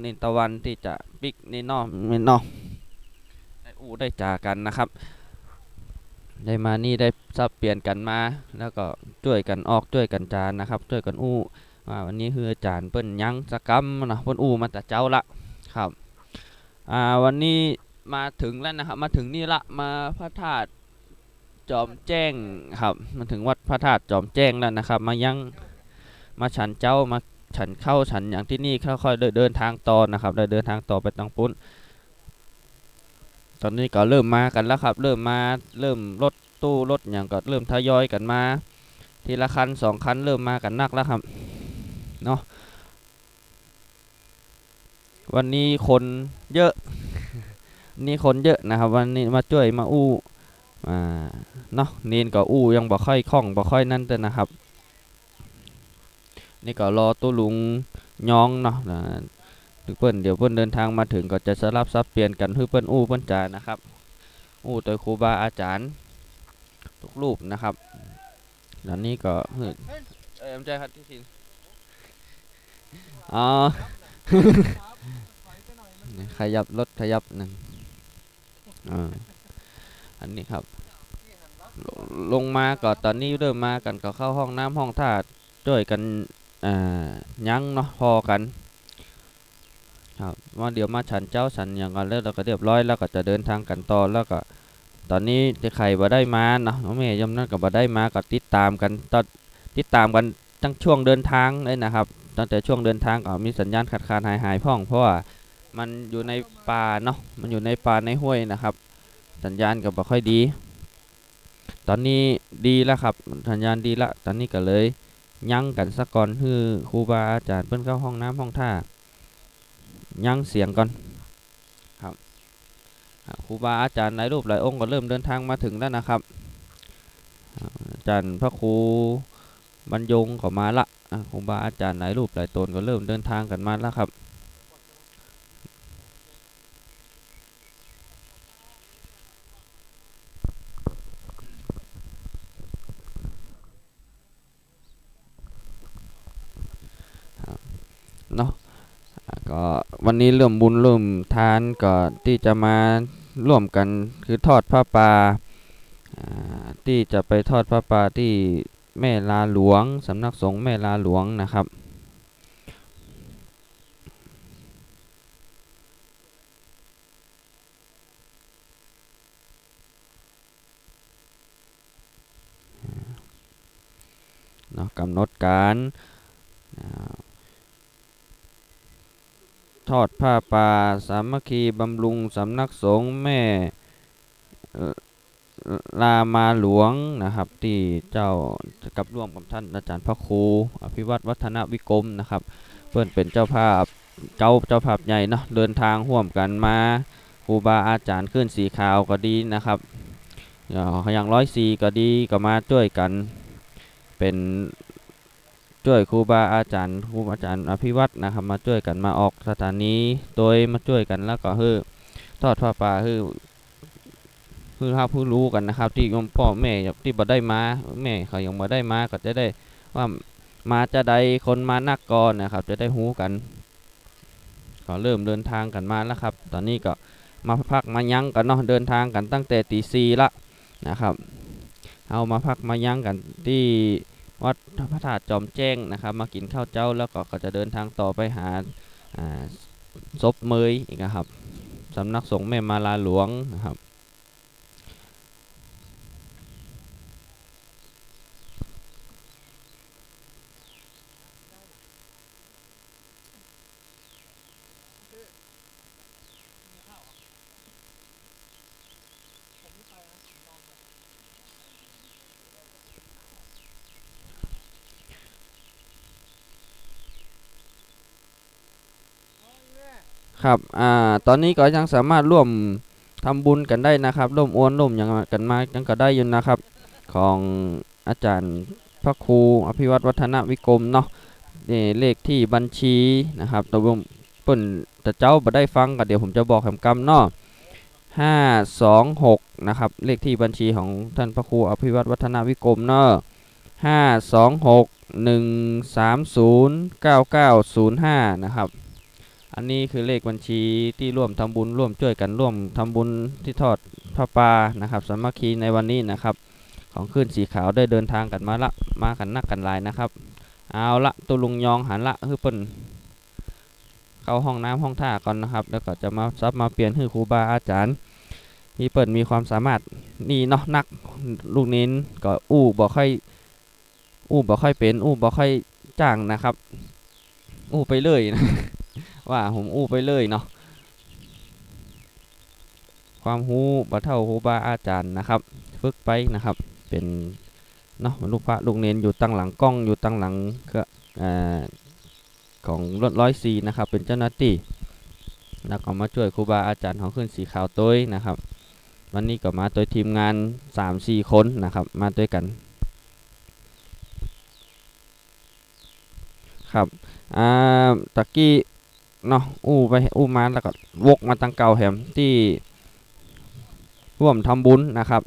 เณรตะวันตี้จะปิ๊กนี่เนาะ แม่นเนาะ ได้อู้ได้จ๋ากั๋นนะครับ ได้มานี่ได้สับเปลี่ยนกั๋นมา แล้วก็จ้วยกั๋นออกจ้วยกั๋นจ๋านะครับ จ้วยกั๋นอู้ ว่าวันนี้คืออาจ๋ารย์เปิ้นยังสักกำเนาะ เปิ้นอู้มาแต่เจ๊าละครับ อ่า วันนี้มาเถิงแล้วนะครับ มาเถิงนี่ละ มาพระธาตุจอมแจ้งครับ มาเถิงวัดพระธาตุจอมแจ้งแล้วนะครับ มายัง มาฉันเจ๊า มาฉันข้าวฉันหยังตี้นี่ ค่อยๆ เดิน เดินตางต่อนะครับ ได้เดินตางต่อไปตางปู๊น ต๋อนนี้ก็เริ่มมากั๋นแล้วครับ เริ่มมา เริ่มรถตู้รถหยังก็เริ่มทยอยกั๋นมา ทีละคันสองคัน เริ่มมากั๋นนักแล้วครับ เนาะ วันนี้คนเยอะ นี่คนเยอะนะครับ วันนี้มาจ้วยมาอู้ อ่า เนาะ เณรก็อู้ยังบ่ค่อยคล่อง บ่ค่อยนั่นเตื้อนะครับ นี่ก็รอตุ๊ลุงยองเนาะ นะ เปิ้น เดี๋ยวเปิ้นเดินตางมาเถิงก็จะสลับสับเปลี่ยนกั๋น หื้อเปิ้นอู้เปิ้นจ๋านะครับ อู้ตวยครูบาอาจ๋ารย์ทุกรูปนะครับ อันนี้ก็ เอ้ย ไม่ใช่ครับ ที่สิน อ๋อ ขยับรถขยับหนึ่ง อ่า อันนี้ครับ ลง ลงมาก็ต๋อนนี้เริ่มมากั๋นก็เข้าห้องน้ำห้องท่า จ้วยกั๋น อ่า ยังเนาะ ผ่อกั๋น ครับ ว่าเดี๋ยวมาฉันเจ๊าฉันหยังก่อน แล้วเราก็เรียบร้อย แล้วก็จะเดินตางกั๋นต่อ แล้วก็ต๋อนนี้ตี้ใค่บ่ได้มาเนาะ น้องเมย์ยามนั้นก็บ่ได้มา ก็ติดต๋ามกั๋น ต๋อน ติดต๋ามกั๋นตั้งช่วงเดินตางเลยนะครับ ตั้งแต่ช่วงเดินตางก็มีสัญญาณขาดๆ หายๆ พ่อง เพราะว่ามันอยู่ในป่าเนาะ มันอยู่ในป่าในห้วยนะครับ สัญญาณก็บ่ค่อยดี ต๋อนนี้ดีแล้วครับ สัญญาณดีละ ต๋อนนี้ก็เลยยั้งกั๋นสักก่อน หื้อครูบาอาจ๋ารย์เปิ้นเข้าห้องน้ำห้องท่า ยั้งเสียงก่อนครับ อ่า ครูบาอาจ๋ารย์หลายรูปหลายองค์ก็เริ่มเดินทางมาเถิงแล้วนะครับ อ่า อาจ๋ารย์พระครูบรรยงก็มาละ อ่า ครูบาอาจ๋ารย์หลายรูปหลายต๋นก็เริ่มเดินทางกั๋นมาละครับ ครับ เนาะ อ่า ก็วันนี้เริ่มบุญเริ่มทานก็ตี้จะมาร่วมกั๋นคือทอดผ้าป่า อ่า ตี้จะไปทอดผ้าป่าตี้แม่ลาหลวง สำนักสงฆ์แม่ลาหลวงนะครับ เนาะ ก๋ำหนดก๋าน อ่า ทอดผ้าป่าสามัคคีบำรุงสำนักสงฆ์แม่ เอ่อ ลามาหลวงนะครับ ตี้เจ้ากับร่วมกับท่านอาจ๋ารย์พระครูอภิวัฒน์วัฒนวิกรมนะครับ เปิ้นเป๋นเจ้าภาพ เจ้า เจ้าภาพใหญ่เนาะ เดินทางฮ่วมกั๋นมา ครูบาอาจ๋ารย์ขึ้นสีขาวก็ดีนะครับ เอ่อ อย่างร้อยสี่ก็ดี ก็มาจ้วยกั๋น เป๋น จ้วยครูบาอาจ๋ารย์ ครูอาจ๋ารย์อภิวัฒน์นะครับ มาจ้วยกั๋นมาออกสถานี โตยมาจ้วยกั๋น แล้วก็หื้อทอดผ้าป่า หื้อ หื้อฮับหื้อฮู้กั๋นนะครับ ตี้โยมป้อแม่ตี้บ่ได้มา แม่เขายังบ่ได้มา ก็จะได้ว่ามาจาใด คนมานักก่อนนะครับ จะได้ฮู้กั๋น ก็เริ่มเดินทางกั๋นมาแล้วครับ ต๋อนนี้ก็มาพักมายั้งกั๋นเนาะ เดินทางกั๋นตั้งแต่ตี๋สี่ละนะครับ เฮามาพักมายั้งกั๋นตี้วัดพระธาตุจอมแจ้งนะครับ มากิ๋นข้าวเจ๊า แล้วก็ ก็จะเดินทางต่อไปหา อ่า ศพเมยอีกนะครับ สำนักสงฆ์แม่มาลาหลวงนะครับ ครับ อ่า ต๋อนนี้ก็ยังสามารถร่วมทำบุญกั๋นได้นะครับ ร่วมอวนร่วมหยังกั๋นมายังก็ได้อยู่นะครับ ของอาจ๋ารย์พระครูอภิวัฒน์วัฒนวิกรมเนาะ นี่เลขที่บัญชีนะครับ ตกลงเปิ้นตะเจ๊าบ่ได้ฟัง ก็เดี๋ยวผมจะบอกแหมกำเนาะ ห้าสองหก นะครับ เลขที่บัญชีของท่านพระครูอภิวัฒน์วัฒนวิกรมเนาะ ห้าสองหก หนึ่งสามศูนย์ เก้าเก้าศูนย์ห้า นะครับ อันนี้คือเลขบัญชีตี้ร่วมทำบุญ ร่วมจ้วยกั๋น ร่วมทำบุญตี้ทอดผ้าป่านะครับ สามัคคีในวันนี้นะครับ ของขึ้นสีขาวได้เดินทางกั๋นมาละ มากั๋นนักกั๋นหลายนะครับ เอาละ ตุ๊ลุงยองหันละ หื้อเปิ้น เข้าห้องน้ำห้องท่าก่อนนะครับ แล้วก็จะมาสับมาเปลี่ยนหื้อครูบาอาจ๋ารย์ตี้เปิ้นมีความสามารถนี่เนาะ นักลูกเณรก็อู้บ่ค่อย อู้บ่ค่อยเป๋น อู้บ่ค่อยจ้างนะครับ อู้ไปเลยนะ ว่าผมอู้ไปเลยเนาะ ความฮู้บ่เท่าครูบาอาจ๋ารย์นะครับ ฝึกไปนะครับ เป๋น เนาะ ลูกพระลูกเณรอยู่ตังหลังกล้อง อยู่ตังหลังเครื่อง อ่า ของรถร้อยสี่นะครับ เป๋นเจ้าหน้าตี้ แล้วก็มาจ้วยครูบาอาจ๋ารย์ของขึ้นสีขาวตวยนะครับ วันนี้ก็มาตวยทีมงานสามสี่คนนะครับ มาตวยกั๋น ครับ อ่า ตะกี้เนาะ อู้ไปอู้มาแล้วก็วกมาตังเก่าแหม ตี้ร่วมทำบุญนะครับ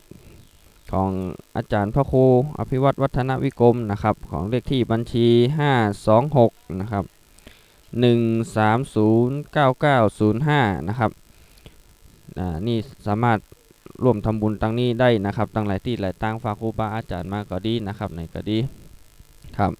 ของอาจ๋ารย์พระครูอภิวัฒน์วัฒนวิกรมนะครับ ของเลขที่บัญชี ห้าสองหก นะครับ หนึ่งสามศูนย์ เก้าเก้าศูนย์ห้า นะครับ อ่า นี่สามารถร่วมทำบุญตังนี้ได้นะครับ ตังหลายตี้หลายตาง ฝากครูบาอาจ๋ารย์มาก็ดีนะครับ ไหนก็ดี ครับ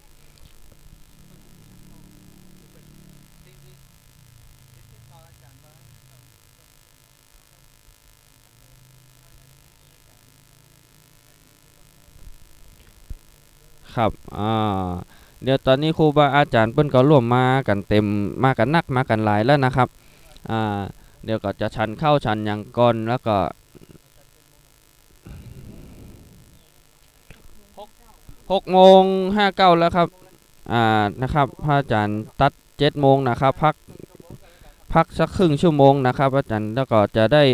ครับ อ่า เดี๋ยวต๋อนนี้ครูบาอาจ๋ารย์เปิ้นก็ร่วมมากั๋นเต๋ม มากั๋นนัก มากั๋นหลายแล้วนะครับ อ่า เดี๋ยวก็จะฉันข้าวฉันหยังก่อน แล้วก็ หกโมงห้าเก้าแล้วครับ อ่า นะครับ พระอาจารย์ตัดเจ็ดโมงนะครับ พัก พักสักครึ่งชั่วโมงนะครับ อาจารย์ แล้วก็จะได้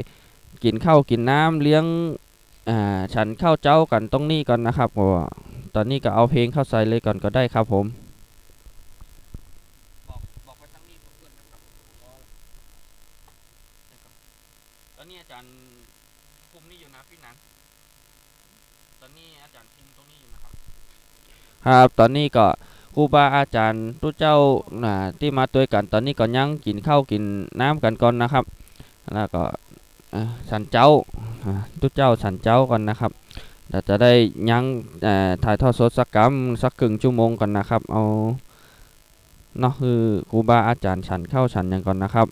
กิ๋นข้าวกิ๋นน้ำเลี้ยง อ่า ฉันข้าวเจ๊ากั๋นตรงนี้ก่อนนะครับ ก็ตอนนี้ก็เอาเพลงเข้าใส่เลยก่อนก็ได้ครับผม ตอนนี้อาจารย์คุมนี่อยู่นะพี่หนัง ตอนนี้อาจารย์คุมตรงนี้อยู่นะครับ ครับ ตอนนี้ก็ครูบาอาจ๋ารย์ตุ๊เจ้า อ่า ตี้มาตวยกั๋น ตอนนี้ก็ยังกิ๋นข้าวกิ๋นน้ำกั๋นก่อนนะครับ แล้วก็ อ่า ฉันเจ๊า อ่า ตุ๊เจ้าฉันเจ๊าก่อนนะครับ เดี๋ยวจะได้ยัง เอ่อ ถ่ายทอดสดสักกำ สักครึ่งชั่วโมงก่อนนะครับ เอา เนาะ หื้อครูบาอาจ๋ารย์ฉันข้าวฉันหยังก่อนนะครับ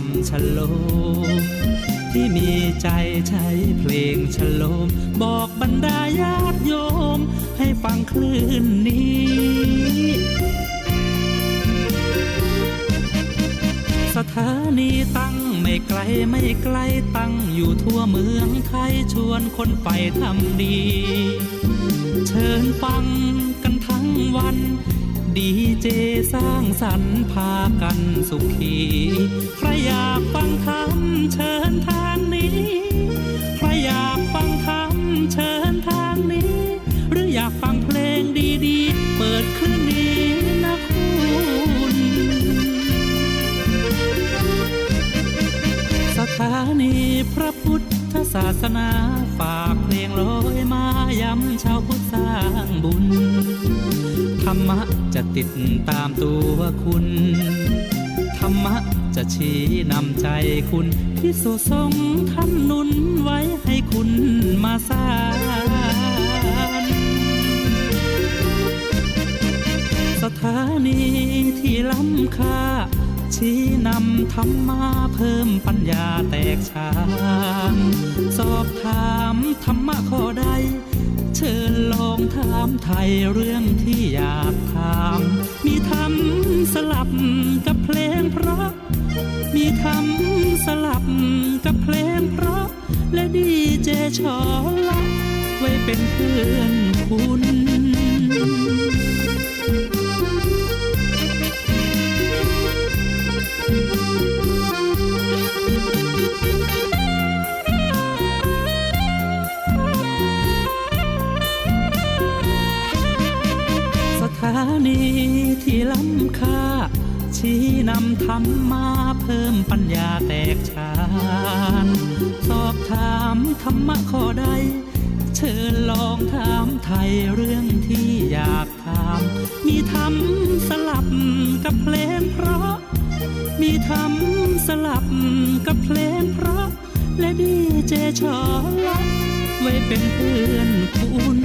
ำชะโลม ตี้มีใจ๋ใจ๊เพลงชะโลม บอกบรรดาญาติโยม หื้อฟังคลื่นนี้ สถานีตั้งไม่ไก๋ไม่ไก๋ ตั้งอยู่ทั่วเมืองไทย ชวนคนใฝ่ทำดี เชิญฟังกั๋นตึงวัน ดีเจสร้างสรรค์พากั๋นสุขี ใครอยากฟังธรรมเชิญตางนี้ ใครอยากฟังธรรมเชิญตางนี้ หรืออยากฟังเพลงดีๆ เปิดคลื่นนี้นะคุณ สถานีพระพุทธศาสนา ฝากเพลงลอยมาย้ำชาวพุทธสร้างบุญ ธรรมะจะติดต๋ามตั๋วคุณ ธรรมะจะชี้นำใจ๋คุณ ภิกษุสงฆ์ท่านหนุนไว้หื้อคุณมาสาน สถานีตี้ล้ำค่า ชี้นำธรรมะเพิ่มปัญญาแตกฉาน สอบถามธรรมะข้อใด เชิญลองถามไถ่เรื่องตี้อยากถาม มีธรรมสลับกับเพลงเพราะ มีธรรมสลับกับเพลงเพราะ และดีเจชอละ ไว้เป๋นเพื่อนคุณ สถานีตี้ล้ำค่า ชี้นำธรรมะเพิ่มปัญญาแตกฉาน สอบถามธรรมะข้อใด เชิญลองถามไถ่เรื่องตี้อยากถาม มีธรรมสลับกับเพลงเพราะ มีธรรมสลับกับเพลงเพราะ และดีเจชอละ ไว้เป๋นเพื่อนคุณ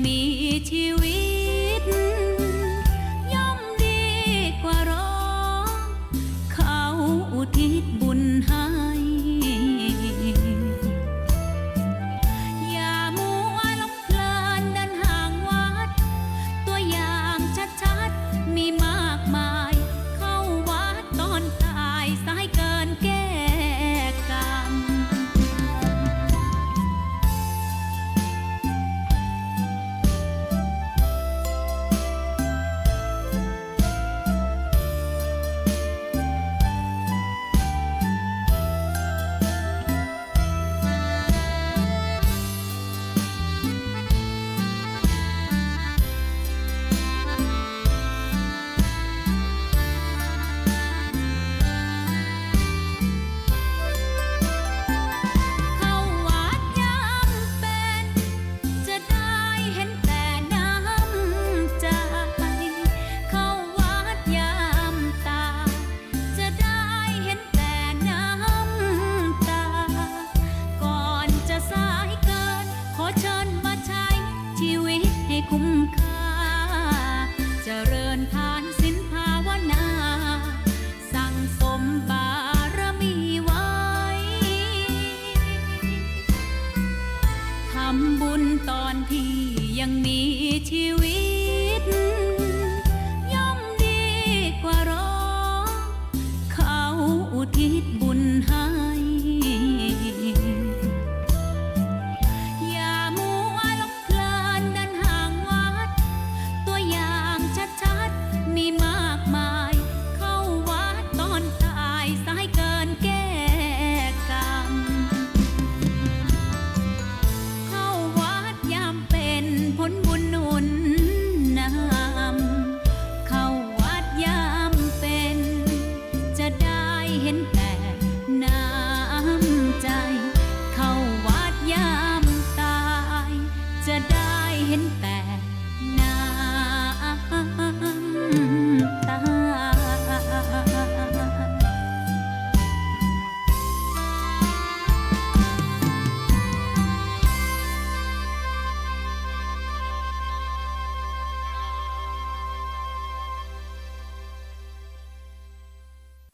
มีชีวิต ย่อมดีกว่าร้อง เขาอุทิศบุญให้ อย่ามัวหลงเพลินเดินห่างวัด ตัวอย่างชัดๆ มีมากมาย เข้าวัดตอนตาย สายเกินแก้กรรม เข้าวัดยามเพ็ญ จะได้เห็นแต่น้ำใจ เข้าวัดยามตาย จะได้เห็นแต่น้ำตา ก่อนจะสายเกิน ขอเชิญมาใช้ชีวิตให้คุ้มค่า เจริญทานศีลภาวนา สั่งสมบารมีไว้ ทำบุญตอนที่ยังมีชีวิต ย่อมดีกว่ารอ เขาอุทิศบุญให้ อย่ามัวหลงเพลินเดินห่างวัด ตัวอย่างชัดๆ มีมากมาย เข้าวัดตอนตาย สายเกินแก้กรรม เข้าวัดยามเพ็ญ ผลบุญหนุนนำ เข้าวัดยามเพ็ญ จะได้เห็นแต่น้ำใจ เข้าวัดยามตาย จะได้เห็นแต่น้ำตา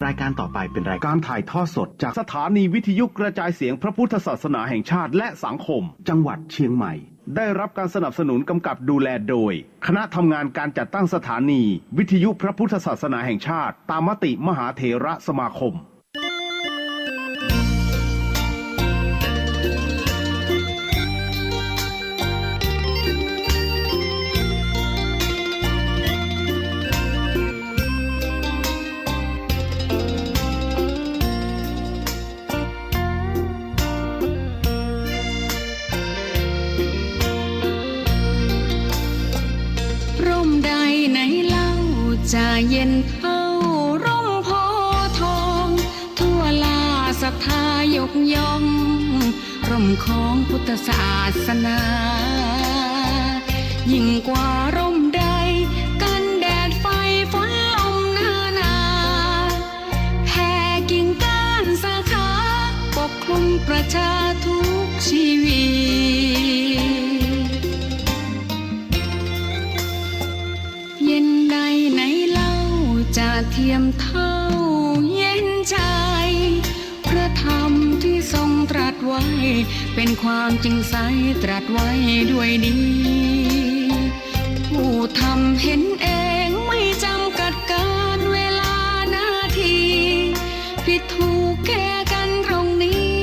รายการต่อไปเป็นรายการถ่ายทอดสดจากสถานีวิทยุกระจายเสียงพระพุทธศาสนาแห่งชาติและสังคม จังหวัดเชียงใหม่ ได้รับการสนับสนุนกำกับดูแลโดย คณะทำงานการจัดตั้งสถานีวิทยุพระพุทธศาสนาแห่งชาติ ตามมติมหาเถรสมาคม ร่มใดไหนเล่าจะเย็นเท่าร่มโพธิ์ทอง ทั่วลาศรัทธายกย่อง ร่มของพุทธศาสนา ยิ่งกว่าร่มใด กันแดดไฟฝนลมนานา แผ่กิ่งก้านสาขา ปกคลุมประชาทุกชีวิต เย็นใดไหนเล่าจะเทียมเท่าเย็นใจ พระธรรมที่ทรงตรัสไว้ เป็นความจริงใสตรัสไว้ด้วยดี ผู้ทำเห็นเองไม่จำกัดกาลเวลานาที ผิดถูกแก้กันตรงนี้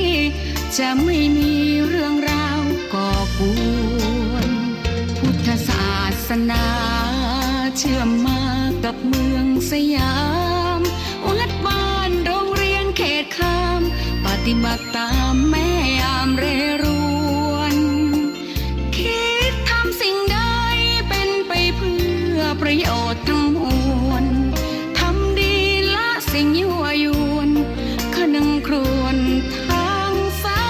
จะไม่มีเรื่องราวก่อกวน พุทธศาสนาเชื่อมมากับเมืองสยาม วัดบ้านโรงเรียนเขตคาม ปฏิบัติตามแม่ยามเรรวน คิดทำสิ่งใดเป็นไปเพื่อประโยชน์ทั้งมวล ทำดีละสิ่งยั่วยวน คนึงครวญทางสา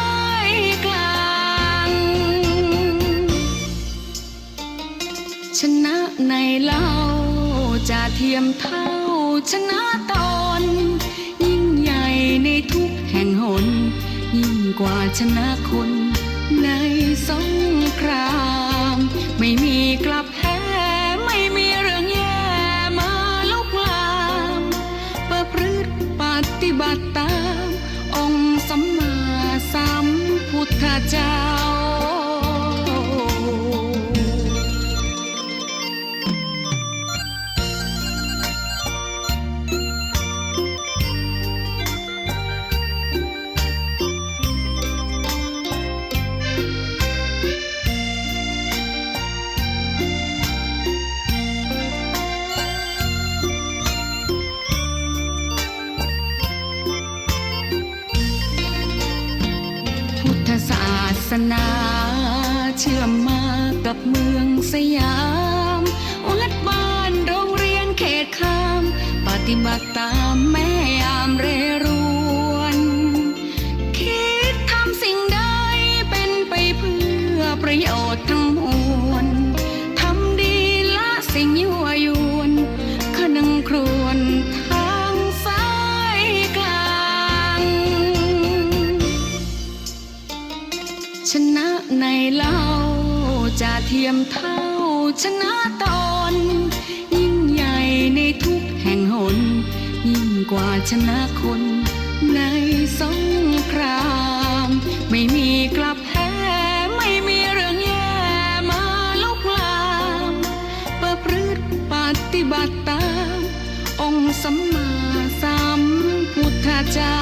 ยกลาง ชนะไหนเล่าจะเทียมเท่าชนะตน ยิ่งใหญ่ในทุกแห่งหน ยิ่งกว่าชนะคนในสงคราม ไม่มีกลับแห ไม่มีเรื่องแย่มาลุกลาม ประพฤติปฏิบัติต๋ามองค์สัมมาสัมพุทธเจ้า พุทธศาสนาเชื่อมมากับเมืองสยาม วัดบ้านโรงเรียนเขตคาม ปฏิบัติต๋ามแม่ยามเรรวน คิดทำสิ่งใดเป็นไปเพื่อประโยชน์ทั้งมวล ทำดีละสิ่งยั่วยวน คะนึงครวญทางสายกลาง ชนะในเล่าจะเทียมเท่าชนะตน ยิ่งใหญ่ในทุกแห่งหน ยิ่งกว่าชนะคนในสงคราม ไม่มีกลับแห ไม่มีเรื่องแย่มาลุกลาม ประพฤติปฏิบัติต๋ามองค์สัมมาสัมพุทธเจ้า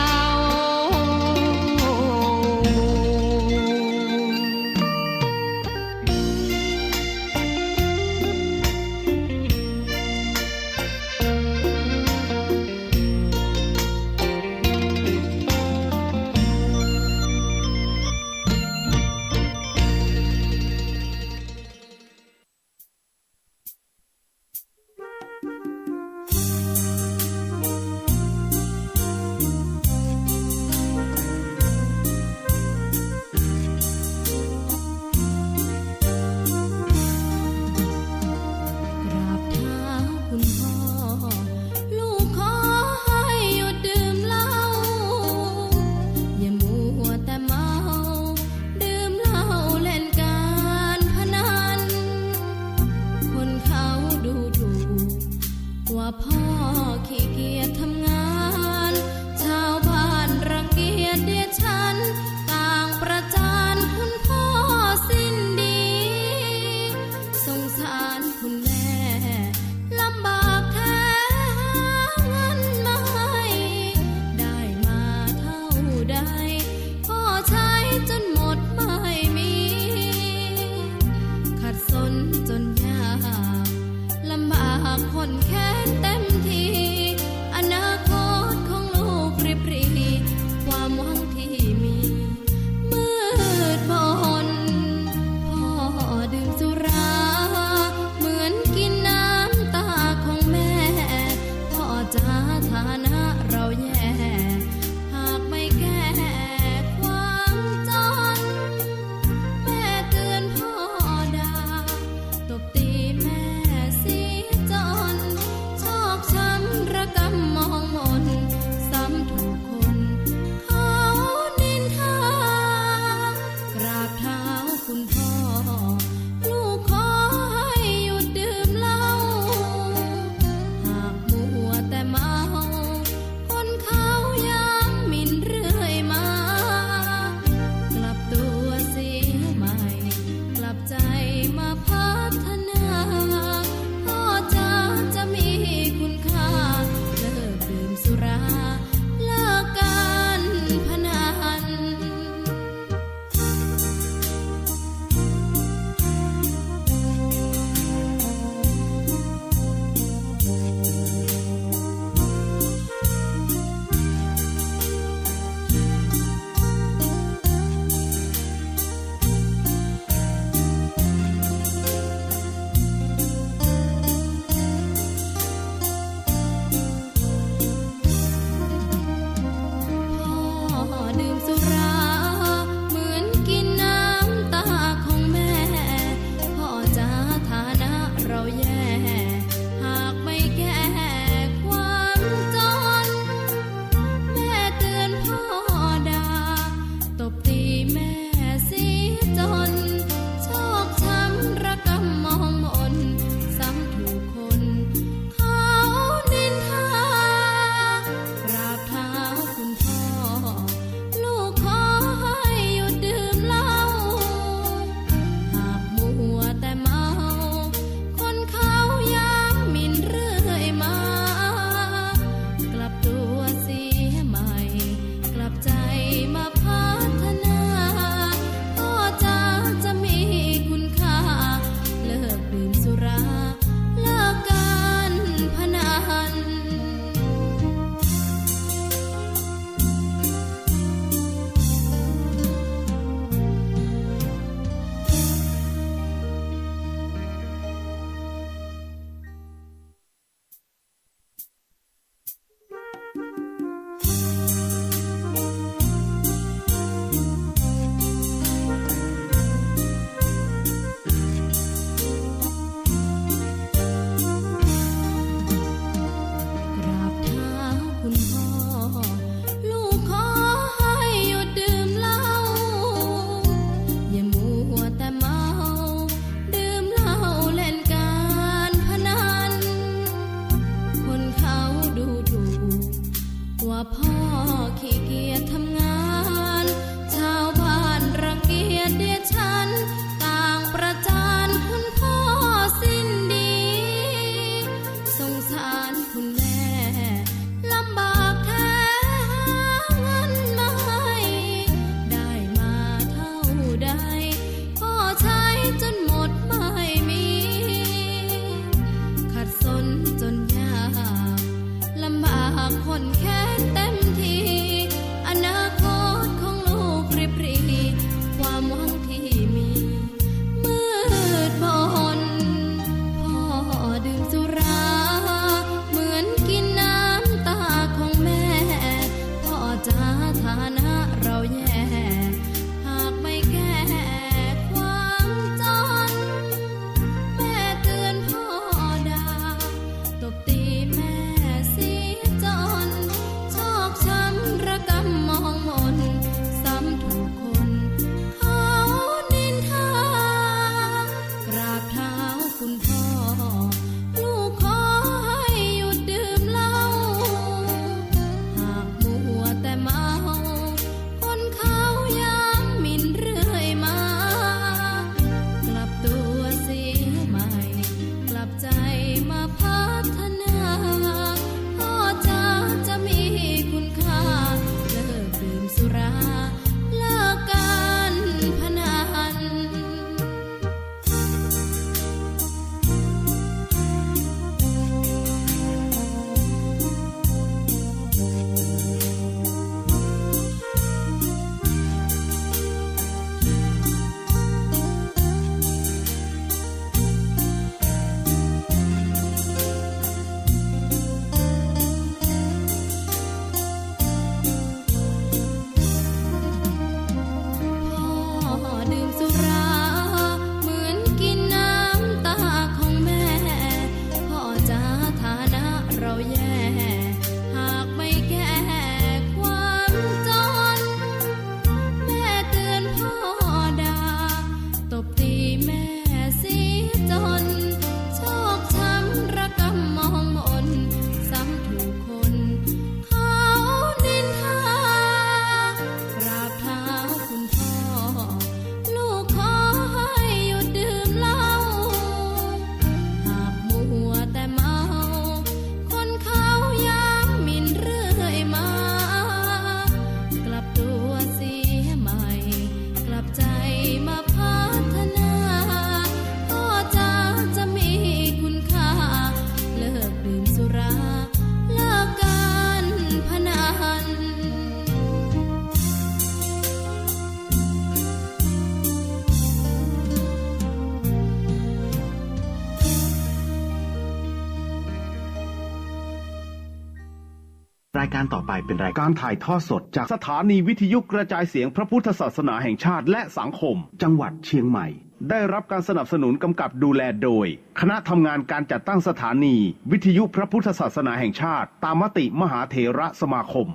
รายการต่อไปเป็นรายการถ่ายทอดสดจากสถานีวิทยุกระจายเสียงพระพุทธศาสนาแห่งชาติและสังคม จังหวัดเชียงใหม่ ได้รับการสนับสนุนกำกับดูแลโดย คณะทำงานการจัดตั้งสถานีวิทยุพระพุทธศาสนาแห่งชาติ ตามมติมหาเถรสมาคม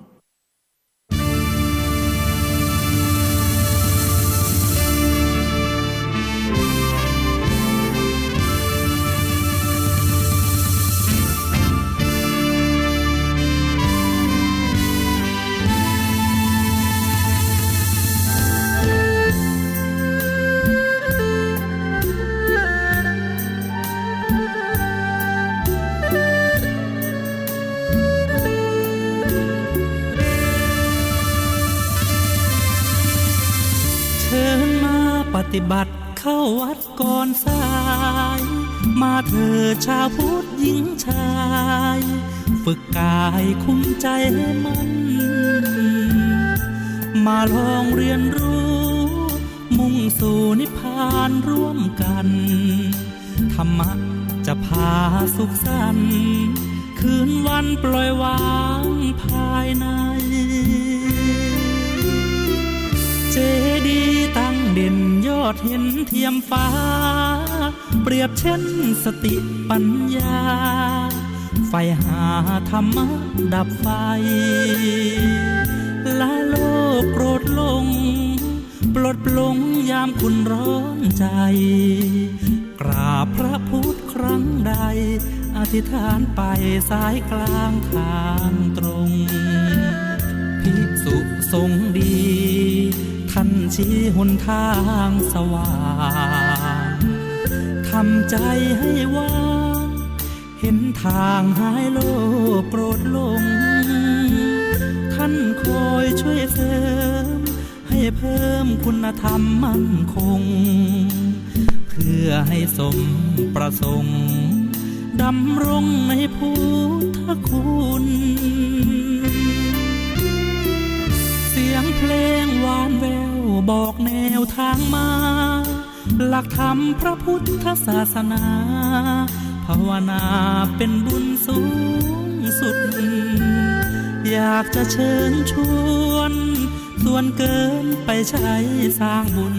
เชิญมาปฏิบัติเข้าวัดก่อนสาย มาเถิดชาวพุทธหญิงชาย ฝึกกายคุ้มใจให้มั่น มาลองเรียนรู้ มุ่งสู่นิพพานร่วมกัน ธรรมะจะพาสุขสันต์ คืนวันปล่อยวางภายใน เจดีย์ตั้งเด่นยอดเห็นเทียมฟ้า เปรียบเช่นสติปัญญา ใฝ่หาธรรมะดับไฟ ละโลภโกรธหลง ปลดปลงยามคุณร้อนใจ กราบพระพุทธครั้งใด อธิษฐานไปสายกลางทางตรง ภิกษุสงฆ์ดี ท่านชี้หนทางสว่าง ทำใจให้ว่าง เห็นทางหายโลภโกรธหลง ท่านคอยช่วยเสริม ให้เพิ่มคุณธรรมมั่นคง เพื่อให้สมประสงค์ ดำรงในพุทธคุณ เสียงเพลงหวานแว่วบอกแนวทางมา หลักธรรมพระพุทธศาสนา ภาวนาเป็นบุญสูงสุด อยากจะเชิญชวน ส่วนเกินไปใช้สร้างบุญ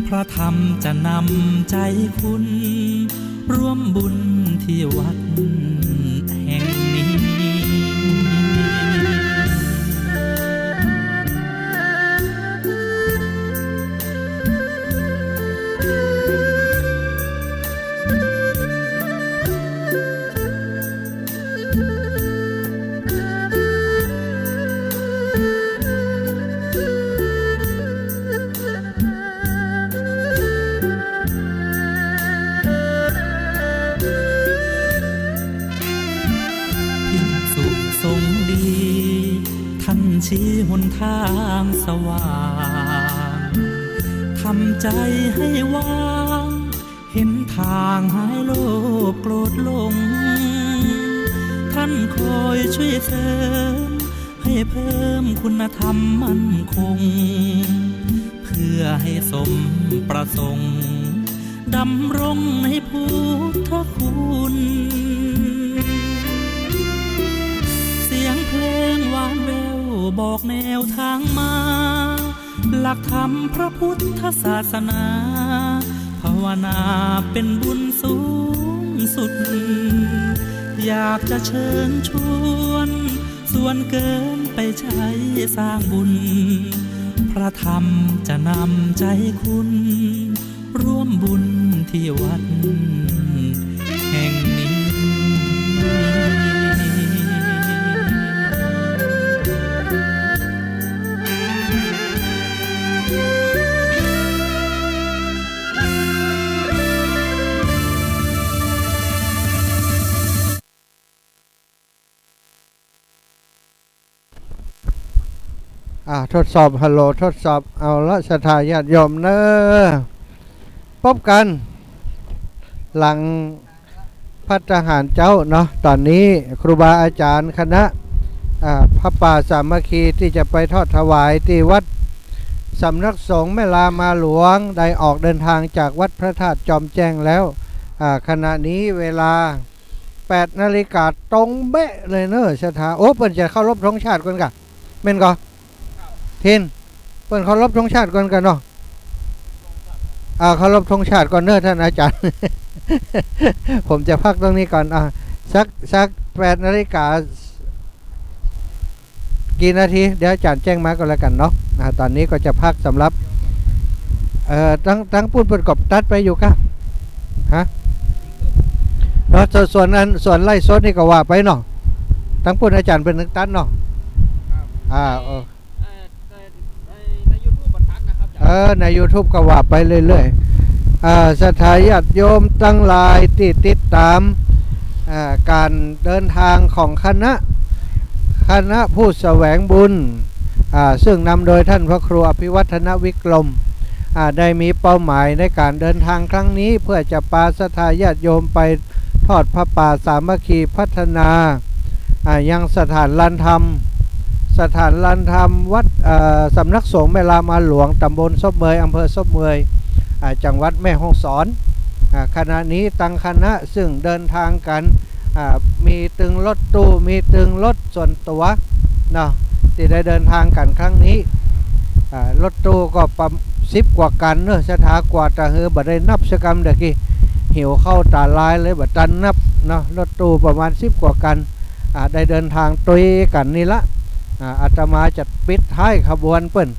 พระธรรมจะนำใจคุณ ร่วมบุญที่วัดแห่งนี้ ภิกษุสงฆ์ดี ท่านชี้หนทางสว่าง ทำใจให้ว่าง เห็นทางหายโลภโกรธหลง ท่านคอยช่วยเสริม ให้เพิ่มคุณธรรมมั่นคง เพื่อให้สมประสงค์ ดำรงในพุทธคุณ เสียงเพลงหวานแว่วบอกแนวทางมา หลักธรรมพระพุทธศาสนา ภาวนาเป็นบุญสูงสุด อยากจะเชิญชวน ส่วนเกินไปใช้สร้างบุญ พระธรรมจะนำใจคุณ ร่วมบุญที่วัดแห่งนี้ อ่า ทดสอบ ฮัลโหล ทดสอบ เอาละ ศรัทธาญาติโยมเนอะ พบกัน หลังภัตตาหารเจ๊าเนาะ ต๋อนนี้ครูบาอาจ๋ารย์คณะ อ่า ผ้าป่าสามัคคีตี้จะไปทอดถวายตี้วัดสำนักสงฆ์แม่ลามาหลวง ได้ออกเดินทางจากวัดพระธาตุจอมแจ้งแล้ว อ่า ขณะนี้เวลา แปดนาฬิกาตรงเป๊ะเลยเนอะศรัทธา โอ้ เปิ้นจะเคารพธงชาติก่อนก่ะ แม่นก่อ ทิน เปิ้นเคารพธงชาติก่อนก่ะเนาะ อ่า เคารพธงชาติก่อนเนอะท่านอาจารย์ ผมจะพักตรงนี้ก่อน อ่า สัก สักแปดนาฬิกา กี่นาที เดี๋ยวอาจารย์แจ้งมาก็แล้วกันเนาะ อ่า ตอนนี้ก็จะพักสำหรับ เอ่อ ตัง ตังปุ้นเปิ้นก็ตัดไปอยู่ก่ะ ฮะ เนาะ ส่วน ส่วนอัน ส่วนไลฟ์สดนี่ก็ว่าไปเนาะ ตังปุ้นอาจารย์เปิ้นตัดเนาะ อ่า เออ เอ่อ ใน ในยูทูบมันตัดนะครับ เออ ในยูทูบก็ว่าไปเรื่อยๆ อ่า ศรัทธาญาติโยมตังหลายตี้ติดต๋าม อ่า ก๋านเดินตางของคณะ คณะผู้แสวงบุญ อ่า ซึ่งนำโดยท่านพระครูอภิวัฒนวิกรม อ่า ได้มีเป้าหมายในก๋านเดินตางครั้งนี้ เพื่อจะปาศรัทธาญาติโยมไปทอดผ้าป่าสามัคคีพัฒนา อ่า ยังสถานลานธรรม สถานลานธรรมวัด เอ่อ สำนักสงฆ์แม่ลามาหลวง ต๋ำบลศพเมย อำเภอศพเมย อ่า จังหวัดแม่ฮ่องสอน อ่า ขณะนี้ตังคณะซึ่งเดินตางกั๋น อ่า มีตึงรถตู้ มีตึงรถส่วนตั๋วเนาะ ตี้ได้เดินตางกั๋นครั้งนี้ อ่า รถตู้ก็ประ สิบกว่าคันเนอะ ศรัทธา กว่าตะหือ บ่ได้นับสักกำ เดี๋ยวกี้หิวข้าวต๋าลายเลย บ่ตันนับเนาะ รถตู้ประมาณสิบกว่าคัน อ่า ได้เดินตางตวยกั๋นนี่ละ อ่า อาตมาจะปิดท้ายขบวนเปิ้น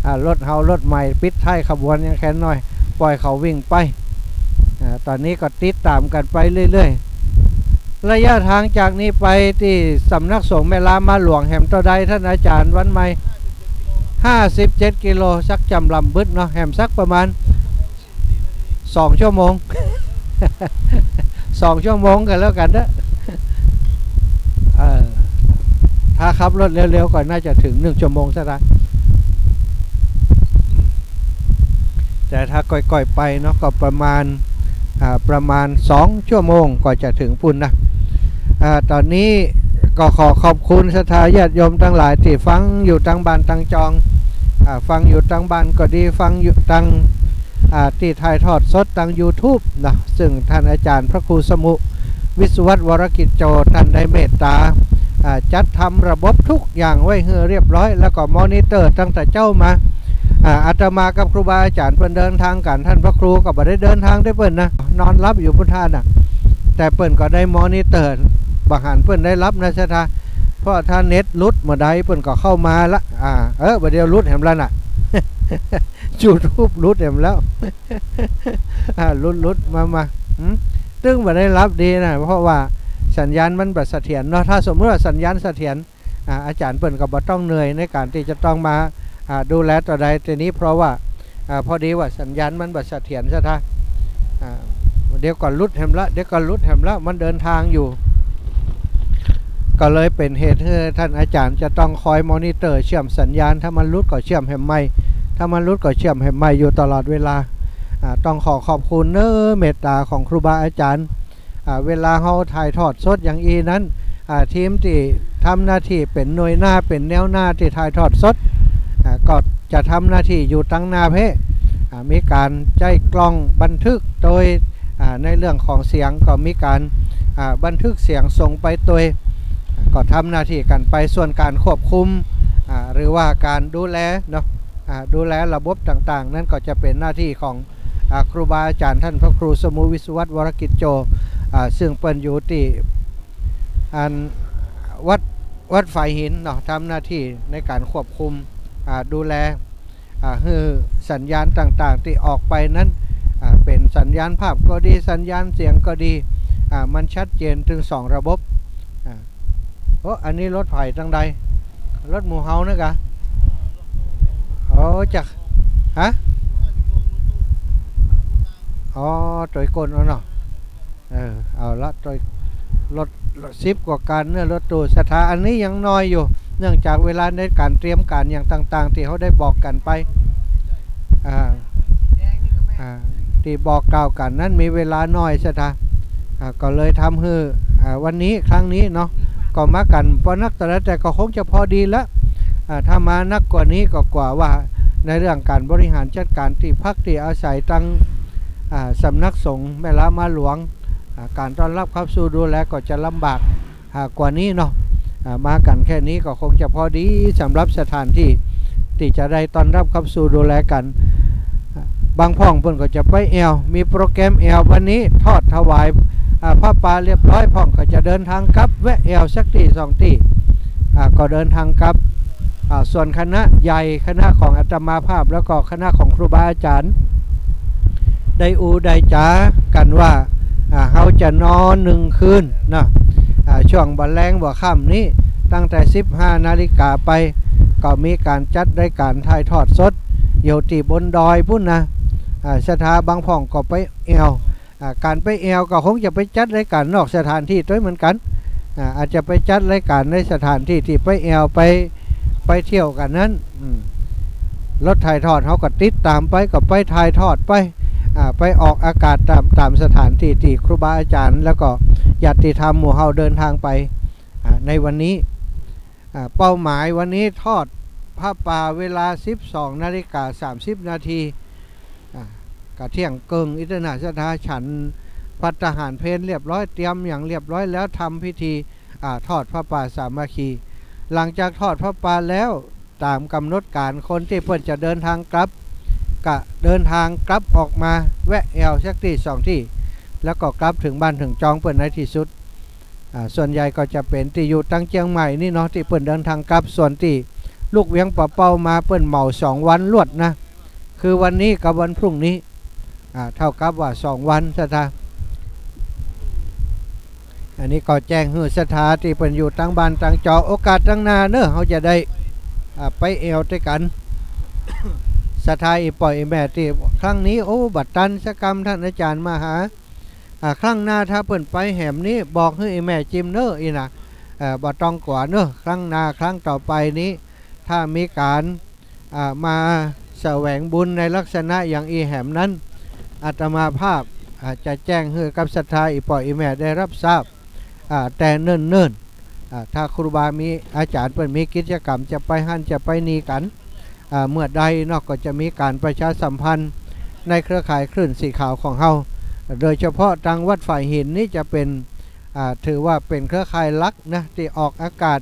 อ่า รถเฮารถใหม่ปิดท้ายขบวนยังแค่น้อย ปล่อยเขาวิ่งไป อ่า ต๋อนนี้ก็ติดต๋ามกั๋นไปเรื่อยๆ ระยะตางจากนี้ไปตี้สำนักสงฆ์แม่ลามาหลวงแหมเต้าใดท่านอาจารย์วันใหม่ ห้าสิบเจ็ดกิโล สักจำลำบึดเนาะ แหมสักประมาณ สองชั่วโมง สองชั่วโมงกั๋นแล้วกั๋นเนาะ เออ ถ้าขับรถเร็วๆ ก็น่าจะถึงหนึ่งชั่วโมงซะละ แต่ถ้าก่อยๆ ไปเนาะ ก็ประมาณ อ่า ประมาณสองชั่วโมงก็จะถึงปู้นนะ อ่า ต๋อนนี้ก็ขอขอบคุณศรัทธาญาติโยมตังหลายตี้ฟังอยู่ตังบ้านตังจอง อ่า ฟังอยู่ตังบ้านก็ดี ฟังอยู่ตัง อ่า ตี้ถ่ายทอดสดตังยูทูบเนาะ ซึ่งท่านอาจารย์พระครูสมุ วิศวัตร วรกิจโจ ท่านได้เมตต๋า อ่า จัดทำระบบทุกอย่างไว้หื้อเรียบร้อย แล้วก็มอนิเตอร์ตั้งแต่เจ๊ามา อ่า อาตมากับครูบาอาจารย์เปิ้นเดินตางกั๋น ท่านพระครูก็บ่ได้เดินตางด้วยเปิ้นนะ นอนหลับอยู่ปู้นท่านน่ะ แต่เปิ้นก็ได้มอนิเตอร์ บ่หันเปิ้นได้หลับนะศรัทธา เพราะถ้าเน็ตหลุดเมื่อใดเปิ้นก็เข้ามาละ อ่า เออ บ่าเดี๋ยวหลุดแหมแล้วน่ะ ยูทูบหลุดแหมแล้ว อ่า หลุด หลุด มา มา หืม ตึงบ่ได้หลับดีนะ เพราะว่าสัญญาณมันบ่เสถียรเนาะ ถ้าสมมุติว่าสัญญาณเสถียร อ่า อาจารย์เปิ้นก็บ่ต้องเหนื่อยในก๋านตี้จะต้องมา อ่า ดูแลเต้าใด ตี้นี้ เพราะว่า อ่า พอดีว่าสัญญาณมันบ่เสถียรศรัทธา อ่า เดี๋ยวก็หลุดแหมละ เดี๋ยวก็หลุดแหมละ มันเดินตางอยู่ ก็เลยเป๋นเหตุหื้อท่านอาจารย์จะต้องคอยมอนิเตอร์เชื่อมสัญญาณ ถ้ามันหลุดก็เชื่อมแหมใหม่ ถ้ามันหลุดก็เชื่อมแหมใหม่อยู่ตลอดเวลา อ่า ต้องขอขอบคุณเน้อเมตต๋าของครูบาอาจารย์ อ่า เวลาเฮาถ่ายทอดสดอย่างอี้นั้น อ่า ทีมตี้ทำหน้าตี้เป๋นหน่วยหน้า เป๋นแนวหน้าตี้ถ่ายทอดสด อ่า ก็จะทำหน้าตี้อยู่ตังหน้าเป๊ะ อ่า มีก๋านใจ๊กล้องบันทึกโตย อ่า ในเรื่องของเสียงก็มีก๋าน อ่า บันทึกเสียงส่งไปโตย อ่า ก็ทำหน้าตี้กั๋นไป ส่วนก๋านควบคุม อ่า หรือว่าก๋านดูแลเนาะ อ่า ดูแลระบบต่างๆ นั้นก็จะเป๋นหน้าตี้ของ อ่า ครูบาอาจารย์ท่านพระครูสมุ วิศวัตร วรกิจโจ อ่า ซึ่งเปิ้นอยู่ตี้ อัน วัด วัดฝายหินเนาะ ทำหน้าตี้ในก๋านควบคุม อ่า ดูแล อ่า หื้อสัญญาณต่างๆ ตี้ออกไปนั้น อ่า เป๋นสัญญาณภาพก็ดี สัญญาณเสียงก็ดี อ่า มันชัดเจนตึงสองระบบ อ่า โอ้ อันนี้รถไผตังใด รถหมู่เฮานะกะ โอ้ จัก ฮะ อ๋อ โตยก้นเอาเนาะ เออ เอาละ โตย รถ รถสิบกว่าคันเนาะ รถตู้ศรัทธา อันนี้ยังน้อยอยู่ เนื่องจากเวลาในก๋านเตรียมก๋านอย่างต่างๆ ตี้เฮาได้บอกกั๋นไป อ่า อ่า ตี้บอกกล่าวกั๋นนั้นมีเวลาน้อยศรัทธา อ่า ก็เลยทำหื้อ อ่า วันนี้ครั้งนี้เนาะ ก็มากั๋นบ่นักเต้าใด แต่ก็คงจะพอดีละ อ่า ถ้ามานักกว่านี้ก็กว่าว่าในเรื่องก๋านบริหารจัดก๋านตี้พักตี้อาศัยตัง อ่า สำนักสงฆ์แม่ลามาหลวง อ่า ก๋านต้อนฮับขับสู่ดูแลก็จะลำบาก อ่า กว่านี้เนาะ อ่า มากั๋นแค่นี้ก็คงจะพอดีสำหรับสถานตี้ตี้จะได้ต้อนฮับขับสู่ดูแลกั๋น อ่า บางพ่องเปิ้นก็จะไปแอ่ว มีโปรแกรมแอ่ว วันนี้ทอดถวาย อ่า ผ้าป่าเรียบร้อย พ่องก็จะเดินตางกลับ แวะแอ่วสักตี้สองตี้ อ่า ก็เดินตางกลับ อ่า ส่วนคณะใหญ่ คณะของอาตมาภาพ แล้วก็คณะของครูบาอาจ๋ารย์ ได้อู้ได้จ๋ากั๋นว่า อ่า เฮาจะนอนนึ่งคืนเนาะ อ่า ช่วงบ่าแลงบ่าค่ำนี้ ตั้งแต่สิบห้านาฬิกาไป ก็มีก๋านจัดรายก๋านถ่ายทอดสด อยู่ตี้บนดอยปู๊นนะ อ่า ศรัทธาบางพ่องก็ไปแอ่ว อ่า ก๋านไปแอ่วก็คงจะไปจัดรายก๋านนอกสถานตี้ตวยเหมือนกั๋น อ่า อาจจะไปจัดรายก๋านในสถานตี้ตี้ไปแอ่วไป ไปเที่ยวกั๋นนั้น อืม รถถ่ายทอดเฮาก็ติดต๋ามไป ก็ไปถ่ายทอดไป อ่า ไปออกอากาศต๋าม ต๋ามสถานตี้ตี้ครูบาอาจ๋ารย์ แล้วก็ญาติธรรมหมู่เฮาเดินตางไป อ่า ในวันนี้ อ่า เป้าหมายวันนี้ทอดผ้าป่าเวลาสิบสองนาฬิกาสามสิบนาที อ่า ก็เที่ยงเกิ่ง อิตนาศรัทธาฉันภัตตาหารเพลเรียบร้อย เตรียมหยังเรียบร้อยแล้ว ทำพิธี อ่า ทอดผ้าป่าสามัคคี หลังจากทอดผ้าป่าแล้ว ต๋ามก๋ำหนดก๋าน คนตี้เปิ้นจะเดินตางกลับ ก็เดินตางกลับออกมา แวะแอ่วสักตี้สองตี้ แล้วก็กลับเถิงบ้านเถิงจองเปิ้นในตี้สุด อ่า ส่วนใหญ่ก็จะเป๋นตี้อยู่ตางเจียงใหม่นี่เนาะ ตี้เปิ้นเดินตางกลับ ส่วนตี้ลูกเวียงป่าเป้ามา เปิ้นเหมาสองวันรวดนะ คือวันนี้กับวันพรุ่งนี้ อ่า เต้ากับว่าสองวันศรัทธา อันนี้ก็แจ้งหื้อศรัทธาตี้เปิ้นอยู่ตางบ้านตางจอง โอกาสตางหน้าเนาะ เฮาจะได้ อ่า ไปแอ่วตวยกั๋น ศรัทธาอี่ป้ออี่แม่ตี้ครั้งนี้ โอ้ บ่ตันสักกำ ต้านอาจ๋ารย์มาหา อ่า ครั้งหน้าถ้าเปิ้นไปแหมนี้ บอกหื้ออี่แม่จิมเนาะ อี่นะ เอ่อ บ่ต้องกั๋วเนาะ ครั้งหน้าครั้งต่อไปนี้ ถ้ามีก๋าน อ่า มาแสวงบุญในลักษณะอย่างอี้แหมนั้น อาตมาภาพ อ่า จะแจ้งหื้อกับศรัทธาอี่ป้ออี่แม่ได้ฮับทราบ อ่า แต่เนิ่นๆ อ่า ถ้าครูบามี อาจ๋ารย์เปิ้นมีกิจก๋รรมจะไปหั้นจะไปนี่กั๋น อ่า เมื่อใดเนาะ ก็จะมีก๋านประชาสัมพันธ์ในเครือข่ายคลื่นสีขาวของเฮา โดยเฉพาะตางวัดฝายหินนี่จะเป๋น อ่า ถือว่าเป๋นเครือข่ายหลักนะ ตี้ออกอากาศ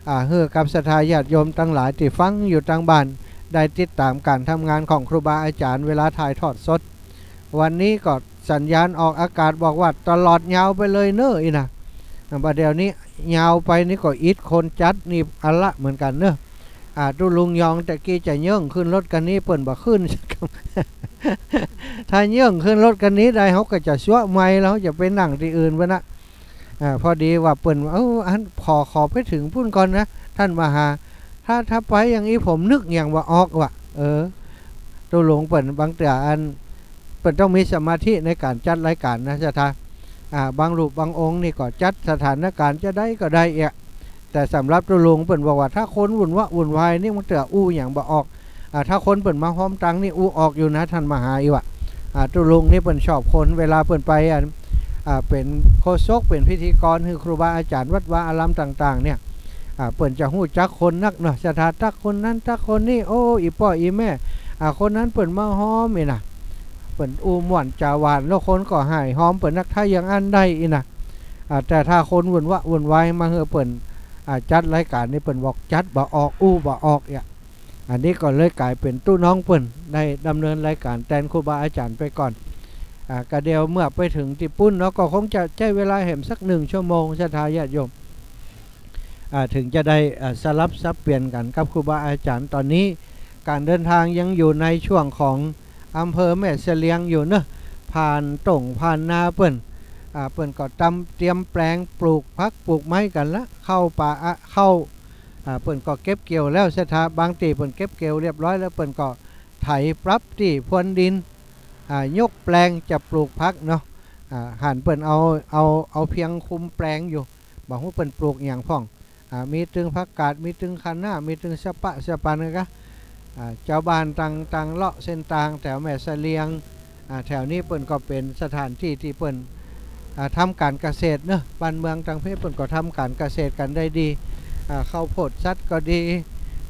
อ่า หื้อกับศรัทธาญาติโยมตังหลายตี้ฟังอยู่ตางบ้าน ได้ติดต๋ามก๋านทำงานของครูบาอาจ๋ารย์เวลาถ่ายทอดสด วันนี้ก็สัญญาณออกอากาศบอกว่าตลอดยาวไปเลยเนาะ อี่นะ อ่า บ่าเดี่ยวนี้ยาวไปนี่ก็อิดคนจัดนี่อะละเหมือนกั๋นเนาะ อ่า ตุ๊ลุงยองแต่กี้จะเยิ่งขึ้นรถคันนี้ เปิ้นบ่ขึ้น ถ้าเยิ่งขึ้นรถคันนี้ได้ เฮาก็จะซัวะไมค์แล้ว เฮาจะไปนั่งตี้อื่นไปนะ อ่า พอดีว่าเปิ้นว่า เออ อัน ขอ ขอไปเถิงปู๊นก่อนนะ ต้านมหา ถ้า ถ้าไปอย่างอี้ผมนึกหยังบ่ออกว่ะ เออ ตุ๊ลุงเปิ้นบางเตื้ออัน เปิ้นต้องมีสมาธิในก๋านจัดรายก๋านนะศรัทธา อ่า บางรูปบางองค์นี่ก็จัดสถานก๋ารณ์จะใดก็ได้เอะ แต่สำหรับตุ๊ลุงเปิ้นบอกว่า ถ้าคนวุ่นวะวุ่นวายนี่บางเตื้ออู้หยังบ่ออก อ่า ถ้าคนเปิ้นมาฮอมตังนี่อู้ออกอยู่นะ ต้านมหา อี่วะ อ่า ตุ๊ลุงนี่เปิ้นชอบคน เวลาเปิ้นไป อัน อ่า เป๋นโฆษก เป๋นพิธีกรหื้อครูบาอาจ๋ารย์วัดวาอารามต่างๆ เนี่ย อ่า เปิ้นจะฮู้จักคนนักเนาะศรัทธา ตักคนนั้นตักคนนี้ โอ้ อี่ป้ออี่แม่ อ่า คนนั้นเปิ้นมาฮอม อี่นะ เปิ้นอู้ม่วนจ๋าหวาน แล้วคนก็ให้ฮอมเปิ้นนัก ถ้าอย่างอั้นได้ อี่นะ อ่า แต่ถ้าคนวุ่นวะวุ่นวายมาหื้อเปิ้น อ่า จัดรายก๋านนี่เปิ้นบอกจัดบ่ออก อู้บ่ออก เอี่ย อันนี้ก็เลยก๋ายเป๋นตุ๊น้องเปิ้นได้ดำเนินรายก๋านแตนครูบาอาจ๋ารย์ไปก่อน อ่า ก็เดี๋ยวเมื่อไปเถิงตี้ปู๊นเนาะ ก็คงจะใจ๊เวลาแหมสักนึ่งชั่วโมงศรัทธาญาติโยม อ่า เถิงจะได้ อ่า สลับสับเปลี่ยนกั๋นกับครูบาอาจ๋ารย์ ต๋อนนี้ก๋านเดินตางยังอยู่ในช่วงของอำเภอแม่เสลียงอยู่เนาะ ผ่านต้งผ่านนาเปิ้น อ่า เปิ้นก็ตำ เตรียมแปลงปลูกผักปลูกไม้กั๋นละ เข้าป่า อ่ะ เข้า อ่า เปิ้นก็เก็บเกี่ยวแล้วศรัทธา บางตี้เปิ้นเก็บเกี่ยวเรียบร้อยแล้ว เปิ้นก็ไถปรับตี้พรวนดิน อ่า ยกแปลงจะปลูกผักเนาะ อ่า หันเปิ้นเอา เอา เอาเพียงคุมแปลงอยู่ บ่ฮู้เปิ้นปลูกหยังพ่อง อ่า มีตึงผักกาด มีตึงคะน้า มีตึงสะปะสะปันกะ อ่า จาวบ้านต่างๆ เลาะเส้นตางแถวแม่เสลียง อ่า แถวนี้เปิ้นก็เป๋นสถานตี้ตี้เปิ้น อ่า ทำก๋านเกษตรเนาะ บ้านเมืองตางเพเปิ้นก็ทำก๋านเกษตรกั๋นได้ดี อ่า ข้าวโพดสัตว์ก็ดี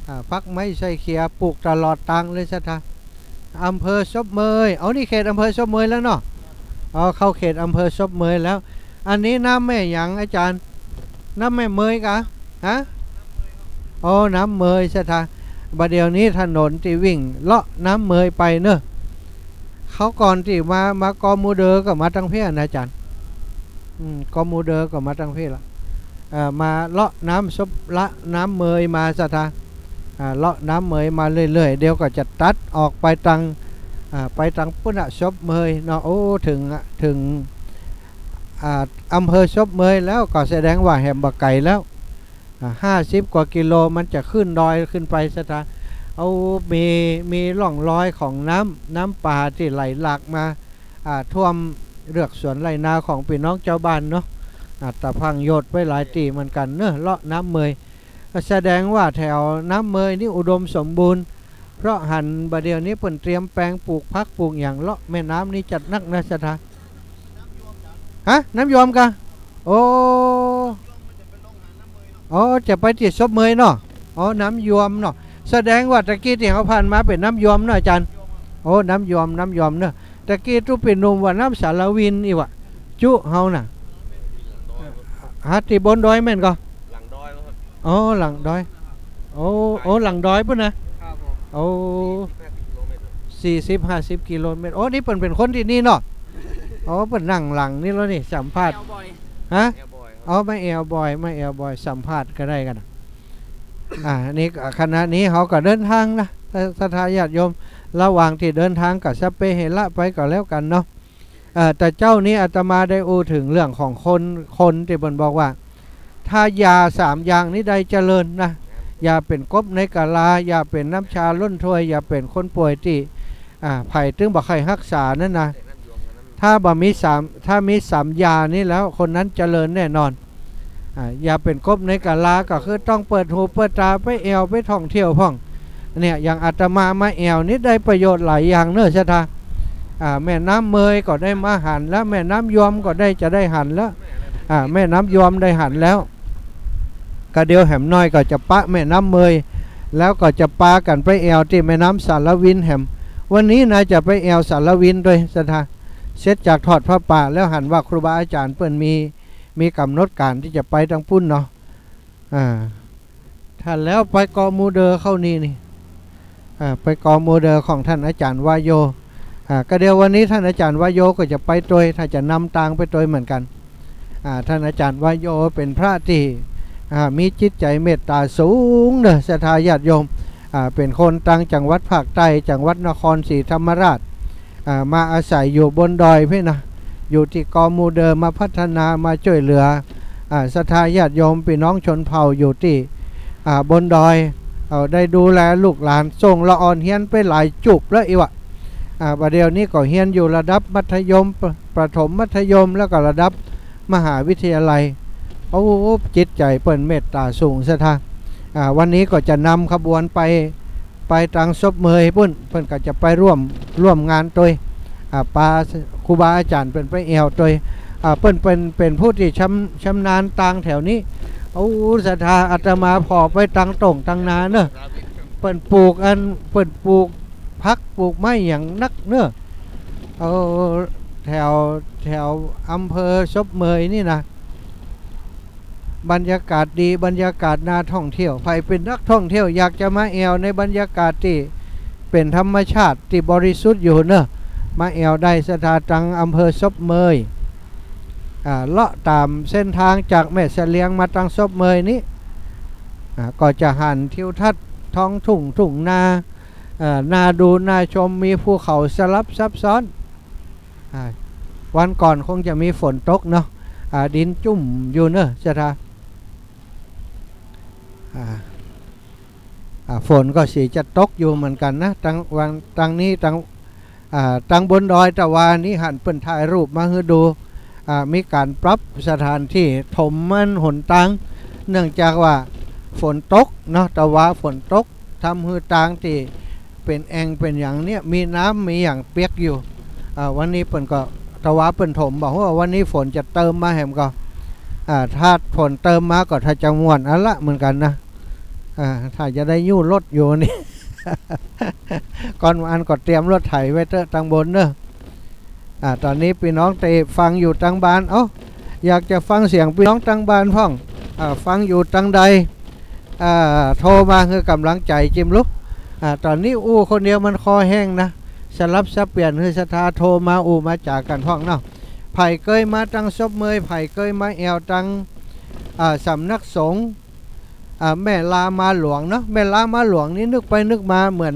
อ่า ผักไม้ไส้เขียปลูกตลอดตางเลยศรัทธา อำเภอศพเมย เอา นี่เขตอำเภอศพเมยแล้วเนาะ อ๋อ เข้าเขตอำเภอศพเมยแล้ว อันนี้น้ำแม่หยังอาจารย์ น้ำแม่เมยกา ฮะ อ๋อ น้ำเมยศรัทธา บ่าเดี่ยวนี้ถนนตี้วิ่งเลาะน้ำเมยไปเนอะ เขาก่อนตี้มา มากอมูเดอก็มาตังเพี้ยนะอาจารย์ อืม กอมูเดอก็มาตังเพี้ยละ เอ่อ มาเลาะน้ำศพละน้ำเมยมาศรัทธา อ่า เลาะน้ำเมยมาเรื่อยๆ เดี๋ยวก็จะตัดออกไปตัง อ่า ไปตังปุ้นน่ะศพเมยเนาะ โอ้ เถิงอะ เถิง อ่า อำเภอศพเมยแล้วก็แสดงว่าแหมบ่ไก๋แล้ว อ่า ห้าสิบกว่ากิโล มันจะขึ้นดอยขึ้นไปศรัทธา เอา มี มีร่องรอยของน้ำ น้ำป่าตี้ไหลหลากมา อ่า ท่วมเฮือกสวนไฮ่นาของปี้น้องจาวบ้านเนาะ อ่า ตะพังโยชน์ไปหลายตี้เหมือนกั๋นเนอะ เลาะน้ำเมย แสดงว่าแถวน้ำเมยนี่อุดมสมบูรณ์ เพราะหันบ่าเดี่ยวนี้เปิ้นเตรียมแปลงปลูกผักปลูกหยังเลาะแม่น้ำนี่จัดนักนะศรัทธา ฮะ น้ำยวมกา โอ้ อ๋อ จะไปตี้ศพเมยเนาะ อ๋อ น้ำยวมเนาะ แสดงว่าตะกี้ตี้เฮาผ่านมาเป๋นน้ำยวมเนาะอาจารย์ โอ้ น้ำยวม น้ำยวมเนาะ ตะกี้ตุ๊ปี้หนุ่มว่าน้ำสาลวินอี้วะ จุเฮาน่ะ ฮะ ตี้บนดอยแม่นก่อ หลังดอยครับ อ๋อ หลังดอย โอ้ โอ้ หลังดอยปุ้นนะ ครับผม โอ้ สี่สิบห้าสิบกิโลเมตร โอ้ นี่เปิ้นเป๋นคนตี้นี่เนาะ อ๋อ เปิ้นนั่งหลังนี่แล้วนี่ สัมภาษณ์ แอวบ่อย ฮะ แอวบ่อยครับ อ๋อ มาแอวบ่อย มาแอวบ่อย สัมภาษณ์ก็ได้กั๋นนะ อ่า นี่ก็ ขณะนี้เฮาก็เดินทางนะ ศรัทธาญาติโยม ระหว่างตี้เดินทางก็สัพเพเหระไปก็แล้วกั๋นเนาะ เอ่อ แต่เจ๊านี้อาตมาได้อู้เถิงเรื่องของคน คนตี้เปิ้นบอกว่า ถ้าอย่าสามอย่างนี้ได้เจริญนะ อย่าเป๋นกบในกะลา อย่าเป๋นน้ำชาล้นถ้วย อย่าเป๋นคนป่วยตี้ อ่า ใผตึงบ่ใค่ฮักษานั้นนะ ถ้าบ่มีสาม ถ้ามีสามอย่านี้แล้ว คนนั้นเจริญแน่นอน อ่า อย่าเป๋นกบในกะลา ก็คือต้องเปิดหูเปิดต๋าไปแอ่วไปท่องเที่ยวพ่อง เนี่ย อย่างอาตมามาแอ่วนี่ได้ประโยชน์หลายอย่างเนอะศรัทธา อ่า แม่น้ำเมยก็ได้มาหันแล้ว แม่น้ำยวมก็ได้ จะได้หันแล้ว อ่า แม่น้ำยวมได้หันแล้ว ก็เดี๋ยวแหมน้อยก็จะปะแม่น้ำเมย แล้วก็จะปากั๋นไปแอ่วตี้แม่น้ำสาลวินแหม วันนี้นะจะไปแอ่วสาลวินตวยศรัทธา เสร็จจากทอดผ้าป่าแล้วหันว่าครูบาอาจ๋ารย์เปิ้นมี มีก๋ำหนดก๋านตี้จะไปตังปุ้นเนาะ อ่า ถ้าแล้วไปกอมูเดอเข้านี่นี่ อ่า ไปกอมูเดอของต้านอาจ๋ารย์วาโย อ่า ก็เดี๋ยววันนี้ต้านอาจ๋ารย์วาโยก็จะไปตวย ถ้าจะนำตางไปตวยเหมือนกั๋น อ่า ต้านอาจ๋ารย์วาโยเป๋นพระตี้ อ่า มีจิตใจ๋เมตต๋าสูงเนอะศรัทธาญาติโยม อ่า เป๋นคนตางจังหวัดภาคใต้ จังหวัดนครศรีธรรมราช อ่า มาอาศัยอยู่บนดอยปี้นะ อยู่ตี้กอมูเดอมาพัฒนามาจ้วยเหลือ อ่า ศรัทธาญาติโยมปี้น้องชนเผ่าอยู่ตี้ อ่า บนดอย เอาได้ดูแลลูกหลาน ส่งละอ่อนเฮียนไปหลายจุบแล้วอี้วะ อ่า บ่าเดี่ยวนี้ก็เฮียนอยู่ระดับมัธยม ประ ประถมมัธยม แล้วก็ระดับมหาวิทยาลัย โอ้ จิตใจ๋เปิ้นเมตต๋าสูงศรัทธา อ่า วันนี้ก็จะนำขบวนไป ไปตังศพเมยปุ้น เปิ้นก็จะไปร่วม ร่วมงานตวย อ่า ปาครูบาอาจ๋ารย์เปิ้นไปแอ่วตวย อ่า เปิ้นเป๋น เป๋นผู้ตี้ชำ ชำนาญตางแถวนี้ โอ้ ศรัทธา อาตมาผ่อไปตังโต่งตังนาเนอะ เปิ้นปลูกอัน เปิ้นปลูกผักปลูกไม้หยังนักเนอะ เออ แถว แถวอำเภอศพเมยนี่นะ บรรยากาศดี บรรยากาศน่าท่องเที่ยว ใผเป๋นนักท่องเที่ยวอยากจะมาแอ่วในบรรยากาศตี้เป๋นธรรมชาติตี้บริสุทธิ์อยู่เนอะ มาแอ่วได้ศรัทธาตังอำเภอศพเมย อ่า เลาะต๋ามเส้นตางจากแม่เสลียงมาตังศพเมยนี้ อ่า ก็จะหันทิวทัศน์ท้องทุ่ง ทุ่งนา เอ่อ น่าดูน่าชม มีภูเขาสลับซับซ้อน อ่า วันก่อนคงจะมีฝนตกเนาะ อ่า ดินจุ่มอยู่เนอะศรัทธา อ่า อ่า ฝนก็สิจะตกอยู่เหมือนกั๋นนะ ตังวัน ตังนี้ ตัง อ่า ตังบนดอยตะวานี้หันเปิ้นถ่ายรูปมาหื้อดู อ่า มีก๋านปรับสถานตี้ถมมันหนตาง เนื่องจากว่าฝนตกเนาะ ตะวาฝนตก ทำหื้อตางตี้เป๋นแอ่งเป๋นหยังเนี่ย มีน้ำมีหยังเปียกอยู่ อ่า วันนี้เปิ้นก็ ตะวาเปิ้นถม บ่ฮู้ว่าวันนี้ฝนจะเติมมาแหมก่อ อ่า ถ้าฝนเติมมาก็ถ้าจะม่วนอันละเหมือนกั๋นนะ อ่า ถ้าจะได้ยู้รถอยู่นี่ ก่อนอันก็เตรียมรถไถไว้เต๊อะตังบนเนอะ อ่า ต๋อนนี้ปี้น้องตี้ฟังอยู่ตังบ้าน เอ้า อยากจะฟังเสียงปี้น้องตังบ้านพ่อง อ่า ฟังอยู่ตังใด อ่า โทรมาหื้อก๋ำลังใจ๋จิ่มลุก อ่า ต๋อนนี้อู้คนเดียวมันคอแห้งนะ สลับสับเปลี่ยนหื้อศรัทธาโทรมาอู้มาจ๋ากั๋นพ่องเนาะ ใผเกยมาตังศพเมย ใผเกยมาแอ่วตัง อ่า สำนักสงฆ์ อ่า แม่ลามาหลวงเนาะ แม่ลามาหลวงนี่นึกไปนึกมาเหมือน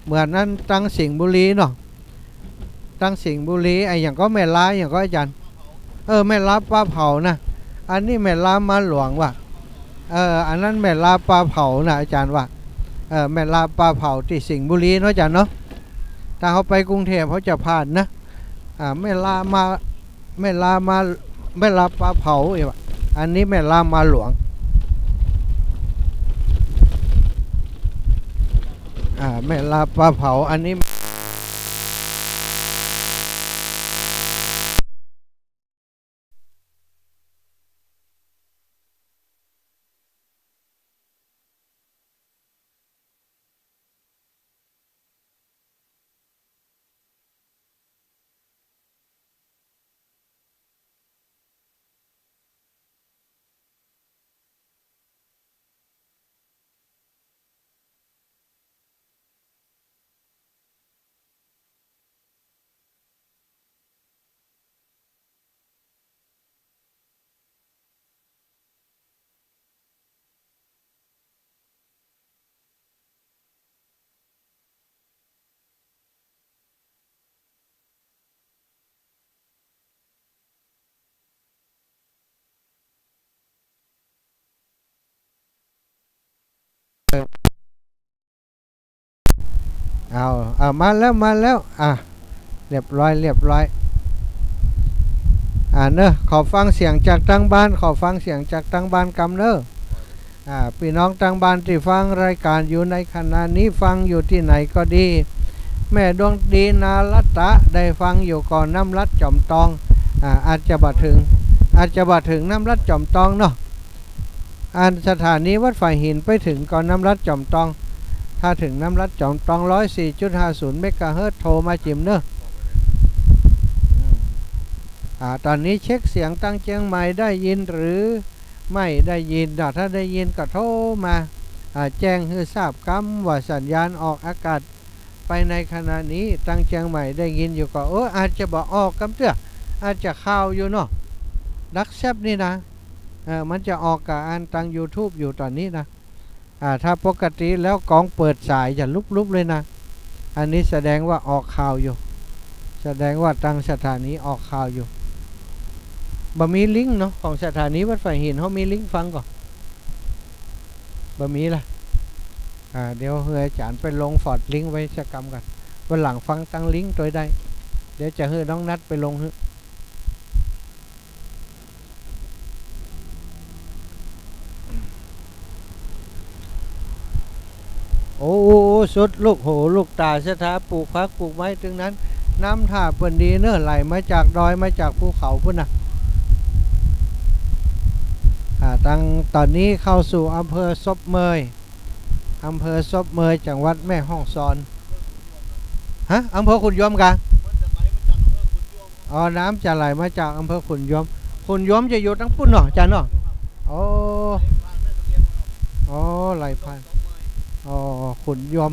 เหมือนอันตังสิงห์บุรีเนาะ ตังสิงห์บุรี ไอ้หยังก็แม่ลาหยังก็อาจ๋ารย์ เออ แม่ลาปลาเผานะ อันนี้แม่ลามาหลวงว่ะ เออ อันนั้นแม่ลาปลาเผานะอาจ๋ารย์ว่า เออ แม่ลาปลาเผาตี้สิงห์บุรีเนาะอาจ๋ารย์เนาะ ถ้าเฮาไปกรุงเทพฯ เฮาจะผ่านนะ อ่า แม่ลามา แม่ลามา แม่ลาปลาเผาเอวะ อันนี้แม่ลามาหลวง อ่า แม่ลาปลาเผา อันนี้ เอา เอา มาแล้ว มาแล้ว อ่ะ เรียบร้อย เรียบร้อย อ่า เนาะ ขอฟังเสียงจากตังบ้าน ขอฟังเสียงจากตังบ้านกำเนาะ อ่า ปี้น้องตังบ้านตี้ฟังรายก๋านอยู่ในขณะนี้ ฟังอยู่ตี้ไหนก็ดี แม่ดวงดีนารัตตะได้ฟังอยู่ก่อน้ำรัดจ๋อมตอง อ่า อาจจะบ่เถิง อาจจะบ่เถิงน้ำรัดจ๋อมตองเนาะ อันสถานีวัดฝายหินไปเถิงก่อน้ำรัดจ๋อมตอง ถ้าเถิงน้ำรัดจ๋อมตอง ร้อยสี่จุดห้าศูนย์เมกะเฮิรตซ์ โทรมาจิมเนาะ อืม อ่า ต๋อนนี้เช็คเสียงตังเจียงใหม่ได้ยินหรือไม่ได้ยินเนาะ ถ้าได้ยินก็โทรมา อ่า แจ้งหื้อทราบกำว่าสัญญาณออกอากาศไปในขณะนี้ ตังเจียงใหม่ได้ยินอยู่ก่อ เออ อาจจะบ่ออกกำเตื้อ อาจจะคาวอยู่เนาะ ดักแซบนี่นะ เออ มันจะออกก่าอันตังยูทูบอยู่ต๋อนนี้นะ อ่า ถ้าปกติแล้วกองเปิดสายจะลุบๆ เลยนะ อันนี้แสดงว่าออกข่าวอยู่ แสดงว่าตังสถานีออกข่าวอยู่ บ่มีลิงก์เนาะ ของสถานีวัดฝายหิน เฮามีลิงก์ฟังก่อ บ่มีละ อ่า เดี๋ยวหื้ออาจ๋ารย์ไปลงฟอดลิงก์ไว้สักกำก่อน วันหลังฟังตังลิงก์ตวยได้ เดี๋ยวจะหื้อน้องนัดไปลงหื้อ โอ้ สุดลูกหูลูกต๋า ศรัทธาปลูกผักปลูกไม้ตึงนั้น น้ำท่าเปิ้นดีเนาะ ไหลมาจากดอยมาจากภูเขาปู๊นน่ะ อ่า ตังต๋อนนี้เข้าสู่อำเภอศพเมย อำเภอศพเมย จังหวัดแม่ฮ่องสอน ฮะ อำเภอขุนยวมกา อ๋อ น้ำจะไหลมาจากอำเภอขุนยวม ขุนยวมจะอยู่ตังปู๊นเนาะ อาจ๋ารย์เนาะ อ๋อ อ๋อ ไหลผ่าน อ๋อ ขุนยวม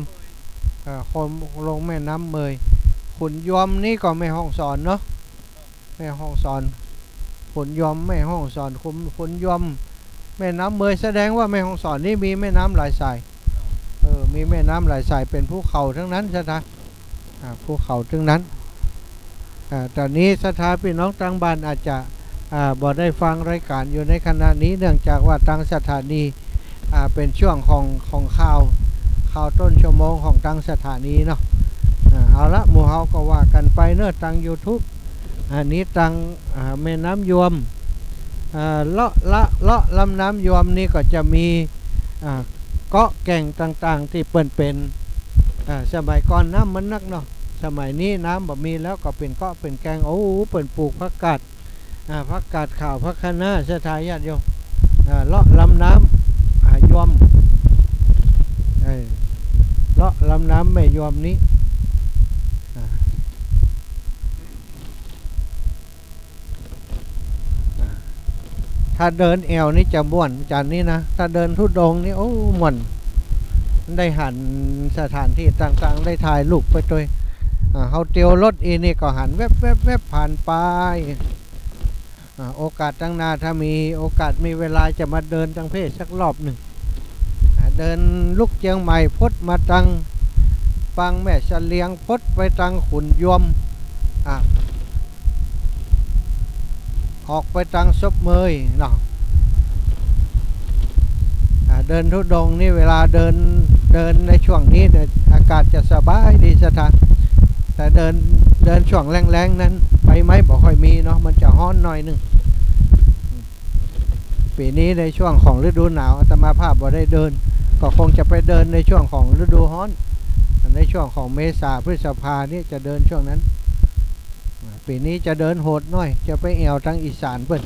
อ่า คนลงแม่น้ำเมย ขุนยวมนี่ก็แม่ฮ่องสอนเนาะ แม่ฮ่องสอน ขุนยวม แม่ฮ่องสอน ขุน ขุนยวม แม่น้ำเมย แสดงว่าแม่ฮ่องสอนนี่มีแม่น้ำหลายสาย เออ มีแม่น้ำหลายสาย เป๋นภูเขาตึงนั้น ศรัทธา อ่า ภูเขาตึงนั้น อ่า ต๋อนนี้ศรัทธาปี้น้องตังบ้านอาจจะ อ่า บ่ได้ฟังรายก๋านอยู่ในขณะนี้ เนื่องจากว่าตังสถานี อ่า เป๋นช่วงของ ของข่าว ข่าวต้นชั่วโมงของตังสถานีเนาะ อ่า เอาละ หมู่เฮาก็ว่ากั๋นไปเนาะ ตังยูทูบ อันนี้ตัง อ่า แม่น้ำยวม อ่า เลาะละ เลาะลำน้ำยวมนี่ก็จะมี อ่า เกาะแก่งต่างๆ ตี้เปิ้นเป๋น อ่า สมัยก่อนน้ำมันนักเนาะ สมัยนี้น้ำบ่มีแล้ว ก็เป๋นเกาะเป๋นแก่ง โอ้ เปิ้นปลูกผักกาด อ่า ผักกาดขาว ผักคะน้า ศรัทธาญาติโยม อ่า เลาะลำน้ำ อ่า ยวม เออ เลาะลำน้ำแม่ยวมนี้ อ่า ถ้าเดินแอ่วนี่จะม่วน จานนี้นะ ถ้าเดินธุดงค์นี่ โอ้ ม่วน ได้หันสถานที่ต่างๆ ได้ถ่ายรูปไปตวย อ่า เฮาเตียวรถอี้นี่ก็หันแวบๆๆ ผ่านไป อ่า โอกาสตังหน้า ถ้ามีโอกาสมีเวลาจะมาเดินตังเพศสักรอบนึ่ง อ่า เดินลุกเจียงใหม่พดมาตังปางแม่เสลียง พดไปตังขุนยวม อ่า ออกไปตังศพเมยเนาะ อ่า เดินธุดงค์นี่ เวลาเดิน เดินในช่วงนี้เนี่ย อากาศจะสบายดีศรัทธา แต่เดิน เดินช่วงแล้งๆ นั้น ใบไม้บ่ค่อยมีเนาะ มันจะฮ้อนหน่อยนึ่ง ปี๋นี้ในช่วงของฤดูหนาว อาตมาภาพบ่ได้เดิน ก็คงจะไปเดินในช่วงของฤดูฮ้อน ในช่วงของเมษาพฤษภานี่จะเดินช่วงนั้น ปี๋นี้จะเดินโหดหน่อย จะไปแอ่วตังอีสานเปิ้น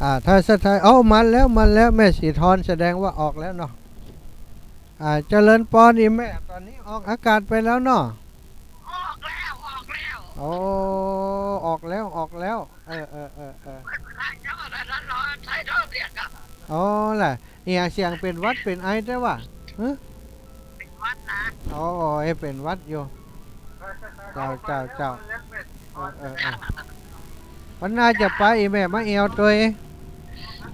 อ่า ถ้าศรัทธา เอ้า มาแล้ว มาแล้ว แม่ศรีธร แสดงว่าออกแล้วเนาะ อ่า เจริญปอนอีแม่ ต๋อนนี้ออกอากาศไปแล้วเนาะ ออกแล้ว ออกแล้ว โอ้ ออกแล้ว ออกแล้ว เออ เออ เออ เออ อ๋อ แหละ เหีย เสียงเป๋นหวัดเป๋นไอแต๊วะ ฮะ เป๋นหวัดนะ อ๋อ เอ้ย เป๋นหวัดอยู่ เจ้า เจ้า เจ้า เออ เออ เออ วันหน้าจะปาอีแม่มาแอ่วตวย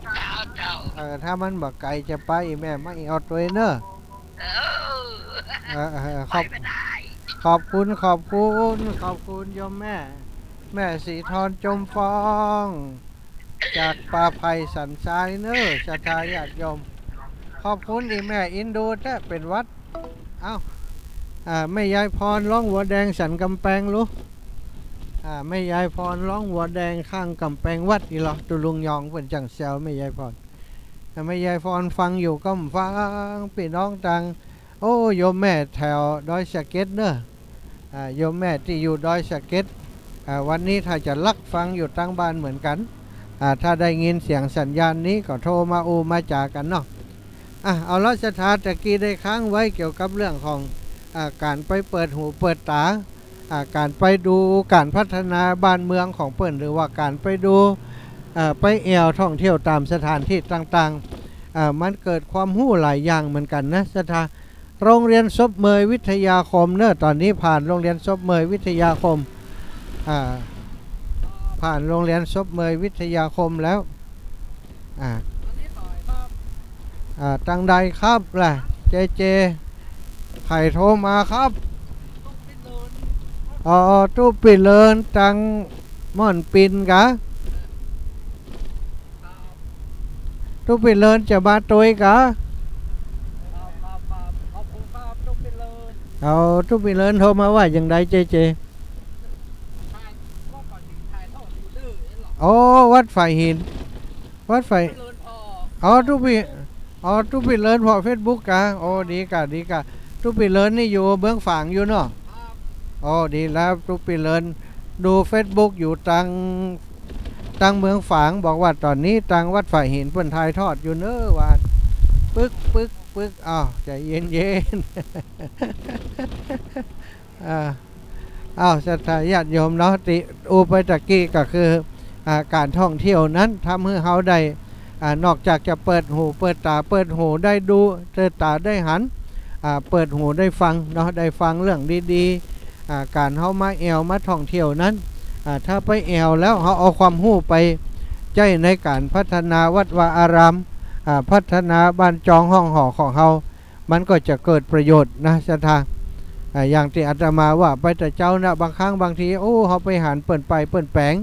เจ้า เจ้า เออ ถ้ามันบ่ไก๋จะปาอีแม่มาแอ่วตวยเน่อ เออ เออ เออ ขอบ ไปบ่ได้ ขอบคุณ ขอบคุณ ขอบคุณโยมแม่ แม่ศรีธร จมฟอง จากป่าไผ่สันทรายเน่อ ศรัทธาญาติโยม ขอบคุณอีแม่ อินดูแต๊เป๋นหวัด เอ้า อ่า แม่ยายพร ร้องหัวแดงสันก๋ำแปงลูก อ่า แม่ยายพร ร้องหัวแดงข้างก๋ำแปงวัดอีหลอ ตุ๊ลุงยองเปิ้นจั้งแซวแม่ยายพร อ่า แม่ยายพรฟังอยู่ก็ฟัง ปี้น้องตัง โอ้ โยมแม่แถวดอยสะเก็ดเน่อ อ่า โยมแม่ตี้อยู่ดอยสะเก็ด อ่า วันนี้ถ้าจะลักฟังอยู่ตังบ้านเหมือนกั๋น อ่า ถ้าได้ยินเสียงสัญญาณนี้ก็โทรมาอู้มาจ๋ากั๋นเนาะ อ่ะ เอาละศรัทธา ตะกี้ได้ค้างไว้เกี่ยวกับเรื่องของ อ่า ก๋านไปเปิดหูเปิดต๋า อ่า ก๋านไปดูก๋านพัฒนาบ้านเมืองของเปิ้น หรือว่าก๋านไปดู เอ่อ ไปแอ่วท่องเที่ยวต๋ามสถานตี้ต่างๆ อ่า มันเกิดความฮู้หลายอย่างเหมือนกั๋นนะศรัทธา โรงเรียนศพเมยวิทยาคมเน่อ ต๋อนนี้ผ่านโรงเรียนศพเมยวิทยาคม อ่า ผ่านโรงเรียนศพเมยวิทยาคมแล้ว อ่า อ่า ตังใดครับล่ะ เจเจ ใผโทรมาครับ อ๋อ ตุ๊ปี้เลินตังม่อนปินกา ตุ๊ปี้เลินจะมาตวยกา เอา ตุ๊ปี้เลินโทรมาว่าอย่างใด เจเจ อ๋อ วัดฝ่ายหิน วัดฝ่าย อ๋อ ตุ๊ปี้ อ๋อ ตุ๊ปี้เลินผ่อเฟซบุ๊กกา โอ้ ดีกา ดีกา ตุ๊ปี้เลินนี่อยู่เมืองฝางอยู่เนาะ อ๋อ ดีแล้ว ตุ๊ปี้เลินดูเฟซบุ๊กอยู่ตัง ตังเมืองฝาง บอกว่าต๋อนนี้ตังวัดฝ่ายหินเปิ้นถ่ายทอดอยู่เน่อ ว่า ปึ๊ก ปึ๊ก ปึ๊ก อ้าว ใจ๋เย็นๆ อ่า อ้าว ศรัทธาญาติโยมเนาะ ตี้อู้ไปตะกี้ก็คือ อ่า ก๋านท่องเที่ยวนั้นทำหื้อเฮาได้ อ่า นอกจากจะเปิดหูเปิดต๋า เปิดหูได้ดู เปิดต๋าได้หัน อ่า เปิดหูได้ฟังเนาะ ได้ฟังเรื่องดีๆ อ่า ก๋านเฮามาแอ่วมาท่องเที่ยวนั้น อ่า ถ้าไปแอ่วแล้วเฮาเอาความฮู้ไปใจ๊ในก๋านพัฒนาวัดวาอาราม อ่า พัฒนาบ้านจองห้องหอของเฮา มันก็จะเกิดประโยชน์นะศรัทธา อ่า อย่างตี้อาตมาว่าไปแต่เจ๊านะ บางครั้งบางที โอ้ เฮาไปหันเปิ้นป้ายเปิ้นแป๋ง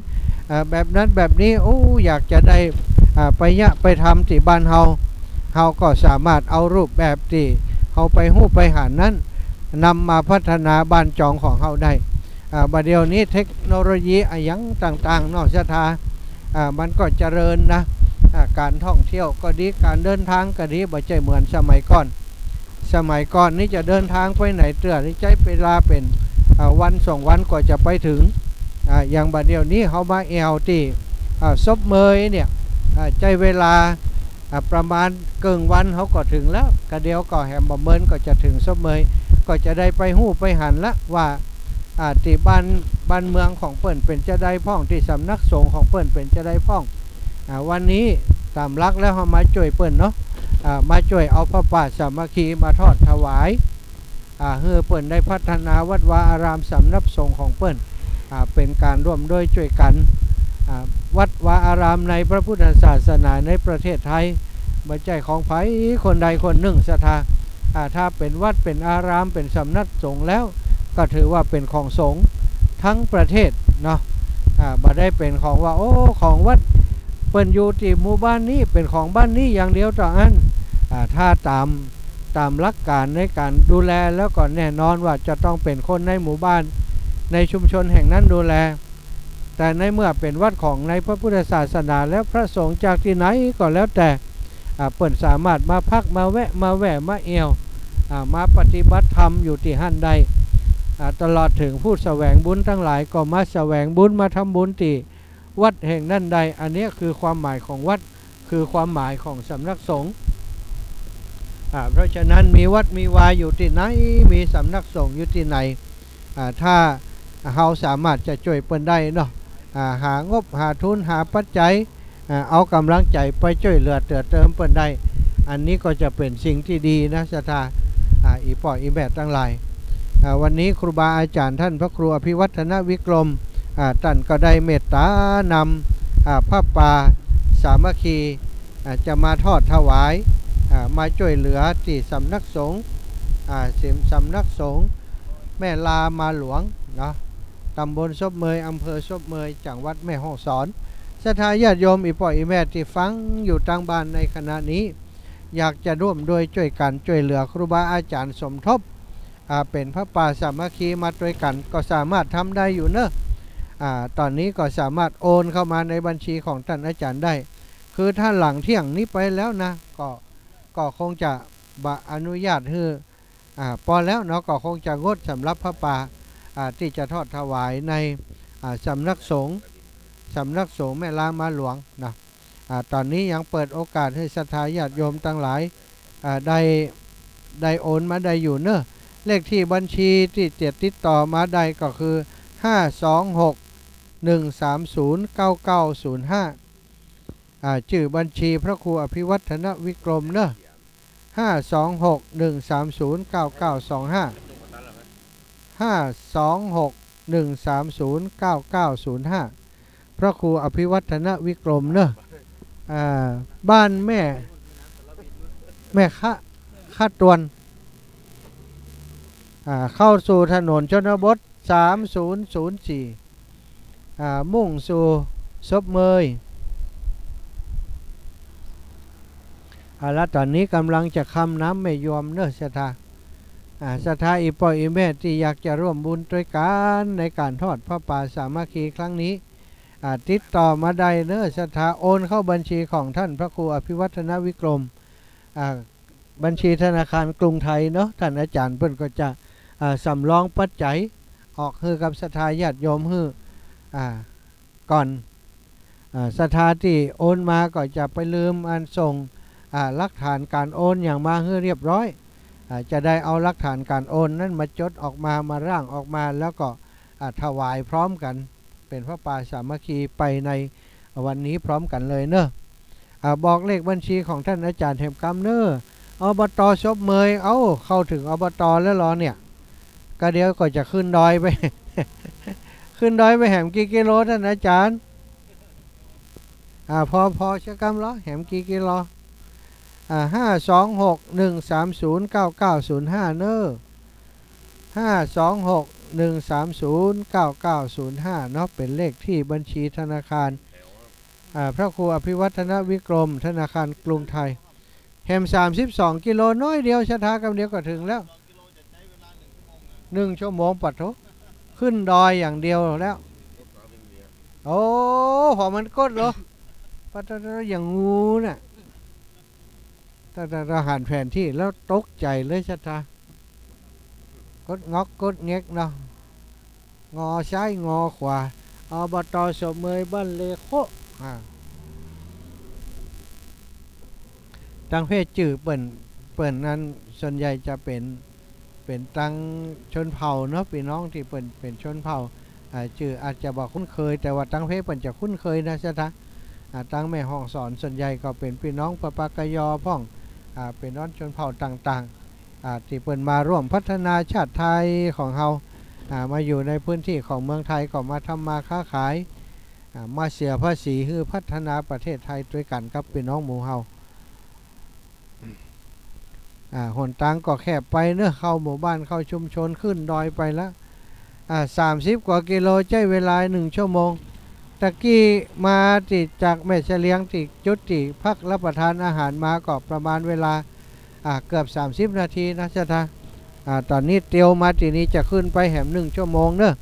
อ่า แบบนั้นแบบนี้ โอ้ อยากจะได้ อ่า ไปเยียะไปทำตี้บ้านเฮา เฮาก็สามารถเอารูปแบบตี้เฮาไปฮู้ไปหันนั้น นำมาพัฒนาบ้านจองของเฮาได้ อ่า บ่าเดี่ยวนี้เทคโนโลยีอะหยังต่างๆ เนาะศรัทธา อ่า มันก็เจริญนะ อ่า ก๋านท่องเที่ยวก็ดี ก๋านเดินตางก็ดี บ่ใจ้เหมือนสมัยก่อน สมัยก่อนนี่จะเดินตางไปไหนเตื้อนี่ใจ๊เวลาเป๋น อ่า วันสองวันกว่าจะไปเถิง อ่า อย่างบ่าเดี่ยวนี้เฮามาแอ่วตี้ อ่า ศพเมยเนี่ย อ่า ใจ๊เวลา อ่า ประมาณเกิ่งวันเฮาก็เถิงแล้ว กะเดี่ยวก็แหมบ่เมินก็จะเถิงศพเมย ก็จะได้ไปฮู้ไปหันละว่า อ่า ตี้บ้าน บ้านเมืองของเปิ้นเป๋นจาใดพ่อง ตี้สำนักสงฆ์ของเปิ้นเป๋นจาใดพ่อง อ่า วันนี้ต๋ามหลักแล้วเฮามาจ้วยเปิ้นเนาะ อ่า มาจ้วยเอาผ้าป่าสามัคคีมาทอดถวาย อ่า หื้อเปิ้นได้พัฒนาวัดวาอารามสำนักสงฆ์ของเปิ้น อ่า เป๋นก๋านร่วมด้วยจ้วยกั๋น อ่า วัดวาอารามในพระพุทธศาสนาในประเทศไทย บ่ใจ้ของใผคนใดคนนึ่งศรัทธา อ่า ถ้าเป๋นวัดเป๋นอารามเป๋นสำนักสงฆ์แล้ว ก็ถือว่าเป๋นของสงฆ์ทั้งประเทศเนาะ อ่า บ่ได้เป๋นของว่า โอ้ ของวัดเปิ้นอยู่ตี้หมู่บ้านนี้ เป๋นของบ้านนี้อย่างเดียวเต้าอั้น อ่า ถ้าต๋าม ต๋ามหลักก๋านในก๋านดูแลแล้วก็แน่นอนว่าจะต้องเป๋นคนในหมู่บ้าน ในชุมชนแห่งนั้นดูแล แต่ในเมื่อเป๋นวัดของในพระพุทธศาสนาแล้ว พระสงฆ์จากตี้ไหนก็แล้วแต่ อ่า เปิ้นสามารถมาพักมาแวะ มาแว่มาเอี่ยว อ่า มาปฏิบัติธรรมอยู่ตี้หั้นได้ อ่า ตลอดเถิงผู้แสวงบุญตังหลายก็มาแสวงบุญ มาทำบุญตี้วัดแห่งนั้นได้ อันเนี้ยคือความหมายของวัด คือความหมายของสำนักสงฆ์ อ่า เพราะฉะนั้นมีวัดมีวาอยู่ตี้ไหน มีสำนักสงฆ์อยู่ตี้ไหน อ่า ถ้าเฮาสามารถจะจ้วยเปิ้นได้เนาะ อ่า หางบ หาทุน หาปัจจัย อ่า เอาก๋ำลังใจ๋ไปจ้วยเหลือเตื้อเติมเปิ้นได้ อันนี้ก็จะเป๋นสิ่งตี้ดีนะศรัทธา อ่า อี่ป้ออี่แม่ตังหลาย อ่า วันนี้ครูบาอาจ๋ารย์ต้านพระครูอภิวัฒนวิกรม อ่า ต้านก็ได้เมตต๋านำ อ่า ผ้าป่าสามัคคี อ่า จะมาทอดถวาย อ่า มาจ้วยเหลือตี้สำนักสงฆ์ อ่า สำนักสงฆ์แม่ลามาหลวงเนาะ ต๋ำบลศพเมย อำเภอศพเมย จังหวัดแม่ฮ่องสอน ศรัทธาญาติโยมอี่ป้ออี่แม่ตี้ฟังอยู่ตางบ้านในขณะนี้ อยากจะร่วมด้วยจ้วยกั๋นจ้วยเหลือครูบาอาจ๋ารย์สมทบ อ่า เป๋นผ้าป่าสามัคคีมาตวยกั๋น ก็สามารถทำได้อยู่เนาะ อ่า ต๋อนนี้ก็สามารถโอนเข้ามาในบัญชีของต้านอาจ๋ารย์ได้ คือถ้าหลังเที่ยงนี้ไปแล้วนะ ก็ ก็คงจะบ่อนุญาตหื้อ อ่า ปอแล้วเนาะ ก็คงจะงดสำหรับผ้าป่า อ่า ตี้จะทอดถวายใน อ่า สำนักสงฆ์ สำนักสงฆ์แม่ลามาหลวงนะ อ่า ต๋อนนี้ยังเปิดโอกาสหื้อศรัทธาญาติโยมตังหลาย อ่า ได้ ได้โอนมาได้อยู่เนาะ เลขตี้บัญชีตี้จะติดต่อมาได้ก็คือ ห้าสองหก หนึ่งสามศูนย์ เก้าเก้าศูนย์ห้า อ่า จื้อบัญชีพระครูอภิวัฒนวิกรมเนาะ ห้าสองหก หนึ่งสามศูนย์ เก้าเก้าสองห้า ห้าสองหก หนึ่งสามศูนย์ เก้าเก้าศูนย์ห้า พระครูอภิวัฒนวิกรมเนาะ อ่า บ้านแม่ แม่คะ คะตวน อ่า เข้าสู่ถนนชนบท สามศูนย์ศูนย์สี่ อ่า มุ่งสู่ศพเมย เอาละ ต๋อนนี้ก่ำลังจะค่ำน้ำแม่ยวมเนาะศรัทธา อ่า ศรัทธาอี่ป้ออี่แม่ตี้อยากจะร่วมบุญตวยกั๋นในก๋านทอดผ้าป่าสามัคคีครั้งนี้ อ่า ติดต่อมาได้เนาะศรัทธา โอนเข้าบัญชีของต้านพระครูอภิวัฒนวิกรม อ่า บัญชีธนาคารกรุงไทยเนาะ ต้านอาจ๋ารย์เปิ้นก็จะ อ่า สำรองปัจจัยออกหื้อกับศรัทธาญาติโยมหื้อ อ่า ก่อน อ่า ศรัทธาตี้โอนมาก็จะไปลืมอันส่ง อ่า หลักฐานก๋านโอนหยังมาหื้อเรียบร้อย อ่า จะได้เอาหลักฐานก๋านโอนนั้นมาจดออกมา มาร่างออกมา แล้วก็ อ่า ถวายพร้อมกั๋น เป๋นผ้าป่าสามัคคีไปในวันนี้พร้อมกั๋นเลยเนาะ อ่า บอกเลขบัญชีของต้านอาจ๋ารย์แหมกำเนาะ อบต.ศพเมย เอ้า เข้าเถิง อบต.แล้วเหรอเนี่ย ก็เดี๋ยวก็จะขึ้นดอยไป ขึ้นดอยไปแหมกี่กิโลต้านอาจ๋ารย์ อ่า ผ่อ ผ่อเสียกำเหรอ แหมกี่กิโล อ่า ห้าสองหก หนึ่งสามศูนย์ เก้าเก้าศูนย์ห้า เนาะ ห้าสองหก หนึ่งสามศูนย์ เก้าเก้าศูนย์ห้า เนาะ เป๋นเลขตี้บัญชีธนาคาร อ่า พระครูอภิวัฒนวิกรม ธนาคารกรุงไทย แหมสามสิบสองกิโล น้อยเดียว ศรัทธากำเดียวก็เถิงแล้ว นึ่งชั่วโมง ปะโถ ขึ้นดอยอย่างเดียวแล้ว โอ้ ผ่อมันกดเหรอ ปะโถ อย่างงูน่ะ ถ้า ถ้า ถ้าหันแผนตี้แล้วตกใจ๋เลยศรัทธา กดง็อกกดเง็กเนาะ งอซ้ายงอขวา อบต.ศพเมย บ้านเลโคะ อ่า ตางเพจจื้อเปิ้น เปิ้นนั้นส่วนใหญ่จะเป๋น ป๋นตังชนเผ่าเนาะ ปี้น้องตี้เปิ้นเป๋นชนเผ่า อ่า จื้ออาจจะบ่คุ้นเคย แต่ว่าตังเพเปิ้นจะคุ้นเคยนะศรัทธา อ่า ตังแม่ฮ่องสอนส่วนใหญ่ก็เป๋นปี้น้องปะปะกะยอพ่อง อ่า เป๋นน้องชนเผ่าต่างๆ อ่า ตี้เปิ้นมาร่วมพัฒนาชาติไทยของเฮา อ่า มาอยู่ในพื้นที่ของเมืองไทยก็มาทำมาค้าขาย อ่า มาเสียภาษีหื้อพัฒนาประเทศไทยตวยกั๋นกับปี้น้องหมู่เฮา อ่า หนตางก็แคบไปเนาะ เข้าหมู่บ้านเข้าชุมชนขึ้นดอยไปละ อ่า สามสิบกว่ากิโล ใจ๊เวลาหนึ่งชั่วโมง ตะกี้มาตี้จากแม่เสลียงตี้จุดตี้พักรับประทานอาหารมาก็ประมาณเวลา อ่า เกือบสามสิบนาทีนะศรัทธา อ่า ต๋อนนี้เตียวมาตี้นี่จะขึ้นไปแหมหนึ่งชั่วโมงเนาะ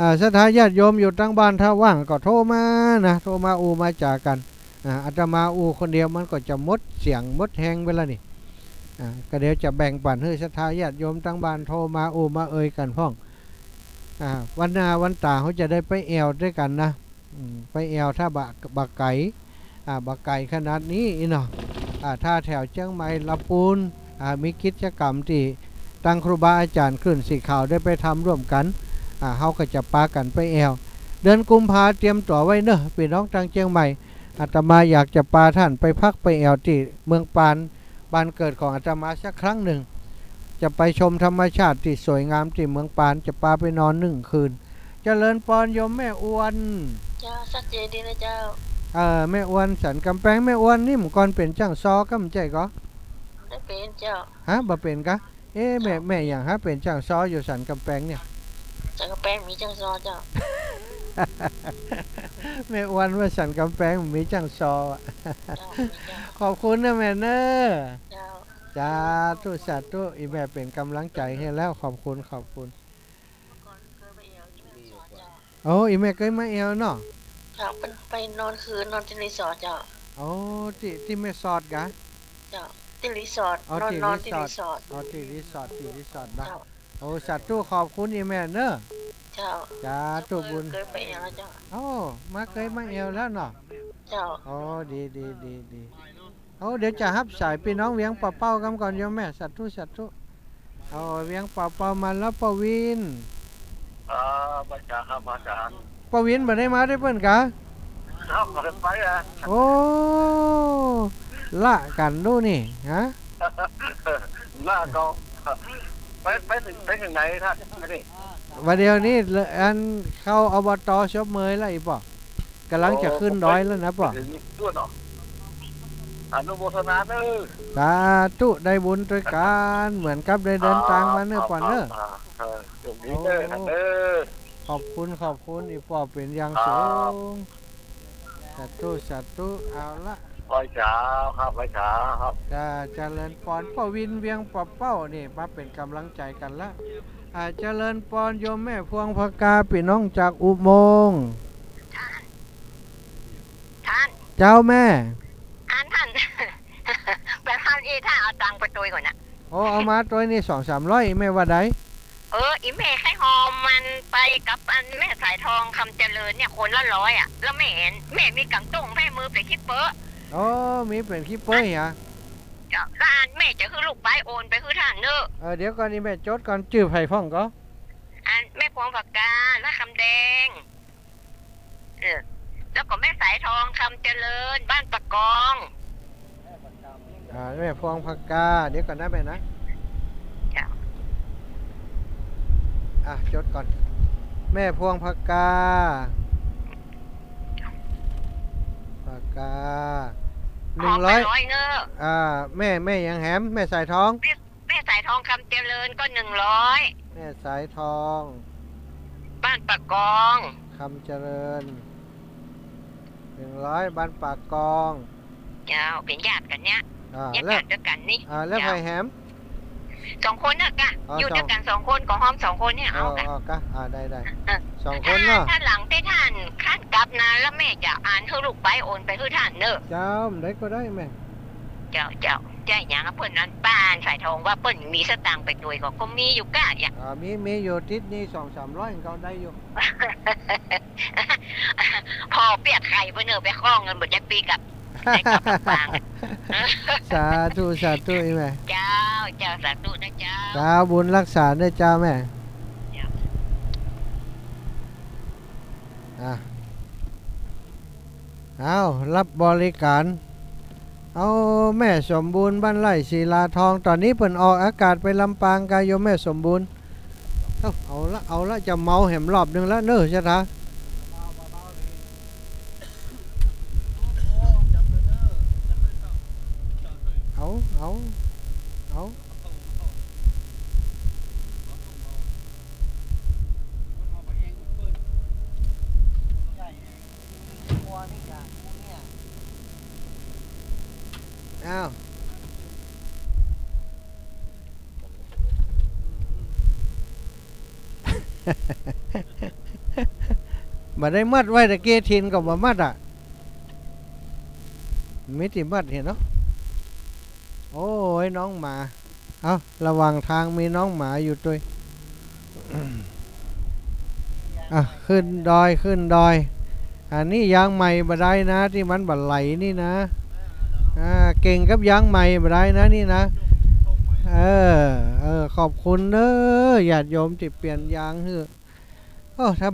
อ่า ศรัทธาญาติโยมอยู่ตังบ้านถ้าว่างก็โทรมานะ โทรมาอู้มาจ๋ากั๋น อ่า อาตมาอู้คนเดียวมันก็จะหมดเสียงหมดแฮงไปละนี่ อ่า ก็เดี๋ยวจะแบ่งปั๋นหื้อศรัทธาญาติโยมตังบ้านโทรมาอู้มาเอ่ยกั๋นพ่อง อ่า วันหน้าวันต๋าเฮาจะได้ไปแอ่วตวยกั๋นนะ อืม ไปแอ่วถ้าบ่ บ่ไก๋ อ่า บ่ไก๋ขนาดนี้อี้เนาะ อ่า ถ้าแถวเจียงใหม่ลำปูน อ่า มีกิจกรรมตี้ตังครูบาอาจ๋ารย์คลื่นสีขาวได้ไปทำร่วมกั๋น อ่า เฮาก็จะปากั๋นไปแอ่ว เดือนกุมภาเตรียมตั๋วไว้เนาะ ปี้น้องตังเจียงใหม่ อาตมาอยากจะปาต้านไปพักไปแอ่วตี้เมืองปาน บ้านเกิดของอาตมาสักครั้งนึ่ง จะไปชมธรรมชาติตี้สวยงามตี้เมืองปาน จะปาไปนอนนึ่งคืน เจริญปอนโยมแม่อวน เจ้า สัตย์เจดีย์นะเจ้า เอ่อ แม่อวนสันก๋ำแปง แม่อวนนี่เมื่อก่อนเป๋นจ้างซอก้ำใจ้ก่อ ได้เป๋นเจ้า ฮะ บ่เป๋นกา เอ๊ะ แม่ เจ้า แม่หยังฮะ เป๋นจ้างซออยู่สันก๋ำแปงเนี่ย สันก๋ำแปงมีจ้างซอเจ้า แม่อวนว่าสันก๋ำแปงมีจ้างซออะ เจ้า มีเจ้า ขอบคุณนะแม่เนาะ เจ้า สาธุ สาธุ อี่แม่เป๋นก๋ำลังใจ๋หื้อแล้ว ขอบคุณ ขอบคุณ โอ้ อี่แม่เกยมาแอ่วเนาะ เจ้า เปิ้นไปนอนคืน นอนตี้รีสอร์ทเจ้า โอ้ ตี้ ตี้แม่สอดกา เจ้า ตี้รีสอร์ท อ๋อ นอน ตี้ นอน รีสอร์ท ตี้รีสอร์ท อ๋อ ตี้รีสอร์ท ตี้รีสอร์ทเนาะ เจ้า โอ้ สาธุ ขอบคุณอี่แม่เนาะ เจ้า สาธุบุญ เกยไปแอ่วแล้วเจ้า โอ้ มาเกยมาแอ่วแล้วเนาะ เจ้า โอ้ ดี ดี ดี ดี โอ้ เดี๋ยวจะฮับสายปี้น้องเวียงป่าเป้ากั๋นก่อนโยมแม่ สาธุ สาธุ เอาเวียงป่าเป้ามาแล้ว ป้าวิน อ่า พระอาจารย์ครับ พระอาจารย์ ป้าวินบ่ได้มาตวยเปิ้นกา ครับ บ่ได้ไปอ่ะ โอ้ ละกั๋นดูนี่ ฮะ ละก็ ไป ไปเถิง ไปเถิงไหนท่าน นี่ บ่าเดี่ยวนี้ อัน เข้า อบต ชบเมยแล้วอี่ป้อ ก๋ำลังจะขึ้นดอยแล้วนะป้อ โอ้ ไปเถิงนู่นเนาะ อนุโมทนาเน้อ สาธุ ได้บุญตวยกั๋น เหมือนกับได้เดินตางมาเน้อป้อเน้อ ครับ ครับ เออ โชคดีเน้อ โอ้ ท่านเน้อ ขอบคุณ ขอบคุณอี่ป้อเป๋นอย่างสูง ครับ สาธุ สาธุ เอาละ ไหว้เจ้าครับ ไหว้เจ้าครับ จ้า เจริญปอน ป้าวินเวียงป่าเป้านี่ มาเป๋นก๋ำลังใจ๋กั๋นละ อ่า เจริญปอนโยมแม่พวงผกา ปี้น้องจากอุโมงค์ ท่าน ท่าน เจ้าแม่ อันท่าน ไปพันอีท่าเอาตังค์ไปตวยก่อนนะ โอ้ เอามาตวยนี่สองสามร้อย แม่ว่าใด เออ อี่แม่ใค่หอมมันไปกับอันแม่สายทองคำเจริญเนี่ย คนละร้อยอะ แล้วแม่ แม่มีกั๋งต้งแม่มือไปคิดเป๊อะ โอ้ มีเป๋นคิดเป๊อะเหรอ เจ้า แล้วอันแม่จะหื้อลูกไปโอนไปหื้อท่านเน้อ เออ เดี๋ยวก่อน อี่แม่จดก่อน จื้อใผพ่องก่อ อันแม่พวงผกา ลาดคำแดง เออ แล้วก็แม่สายทองคำเจริญ บ้านป่ากอง อ่า แม่พวงผกา เดี๋ยวก่อนนะแม่นะ จ้ะ อ่ะ จดก่อน แม่พวงผกา ผกา หนึ่งร้อย หอมไปร้อยเน้อ อ่า แม่ แม่หยังแหม แม่สายทอง แม่ แม่สายทองคำเจริญก็หนึ่งร้อย แม่สายทอง บ้านป่ากอง คำเจริญ หนึ่งร้อย บ้านป่ากอง เจ้า เป๋นญาติกั๋นเนี่ย อ่า ญาติกั๋นตวยกั๋นนี่ อ่า แล้ว เจ้า ใผแหม สองคนเน้อก้า อ๋อ อยู่ตวยกั๋นสองคน ก็หอมสองคนเนี่ย เอาก้า อ๋อ อ๋อ ก้า อ่า ได้ ได้ เออ สองคนเนาะ ถ้า ถ้าหลังตี้ท่าน ท่านกลับนะ แล้วแม่จะอันหื้อลูกไปโอนไปหื้อท่านเน้อ เจ้า ได้ก็ได้แม่ เจ้า เจ้า ใจ้หยังอะ เปิ้นนั้น ป้าสายทองว่าเปิ้นมีสตางค์ไปตวยก็ ก็มีอยู่ก้าอย่าง อ่า มี มีอยู่ ติดหนี้สองสามร้อยก็ได้อยู่ พ่อเปียกไข่เปิ้นเน้อ ไปขอเงินบ่จักปี๋กับ ได้กลับลำปาง ส สาธุ สาธุ อีแม่ เจ้า เจ้า สาธุนะเจ้า เจ้า บุญฮักษาเน่อเจ้าแม่ เจ้า อ่ะ อ้าว ฮับบริก๋าร เอา แม่สมบูรณ์ บ้านไร่ศิลาทอง ต๋อนนี้เปิ้นออกอากาศไปลำปางกา โยมแม่สมบูรณ์ เอา เอาละ เอาละ จะเมาแหมรอบนึ่งละเน่อ ชะตา เอา เอา เอา อ้าว บ่ได้มัดไว้ตะกี้ ถิ่นก็บ่มัดอะ มีตี้มัดหั้นเนาะ โอ้ย น้องหมา เอ้า ระหว่างตางมีน้องหมาอยู่ตวย อ่ะ ขึ้นดอย ขึ้นดอย อันนี้ยางใหม่บ่ได้นะ ตี้มันบ่ไหลนี่นะ อ่า เก่งกับยางใหม่บ่ได้นะนี่นะ เออ เออ ขอบคุณเน้อ ญาติโยมตี้เปลี่ยนยางหื้อ โอ้ ถ้า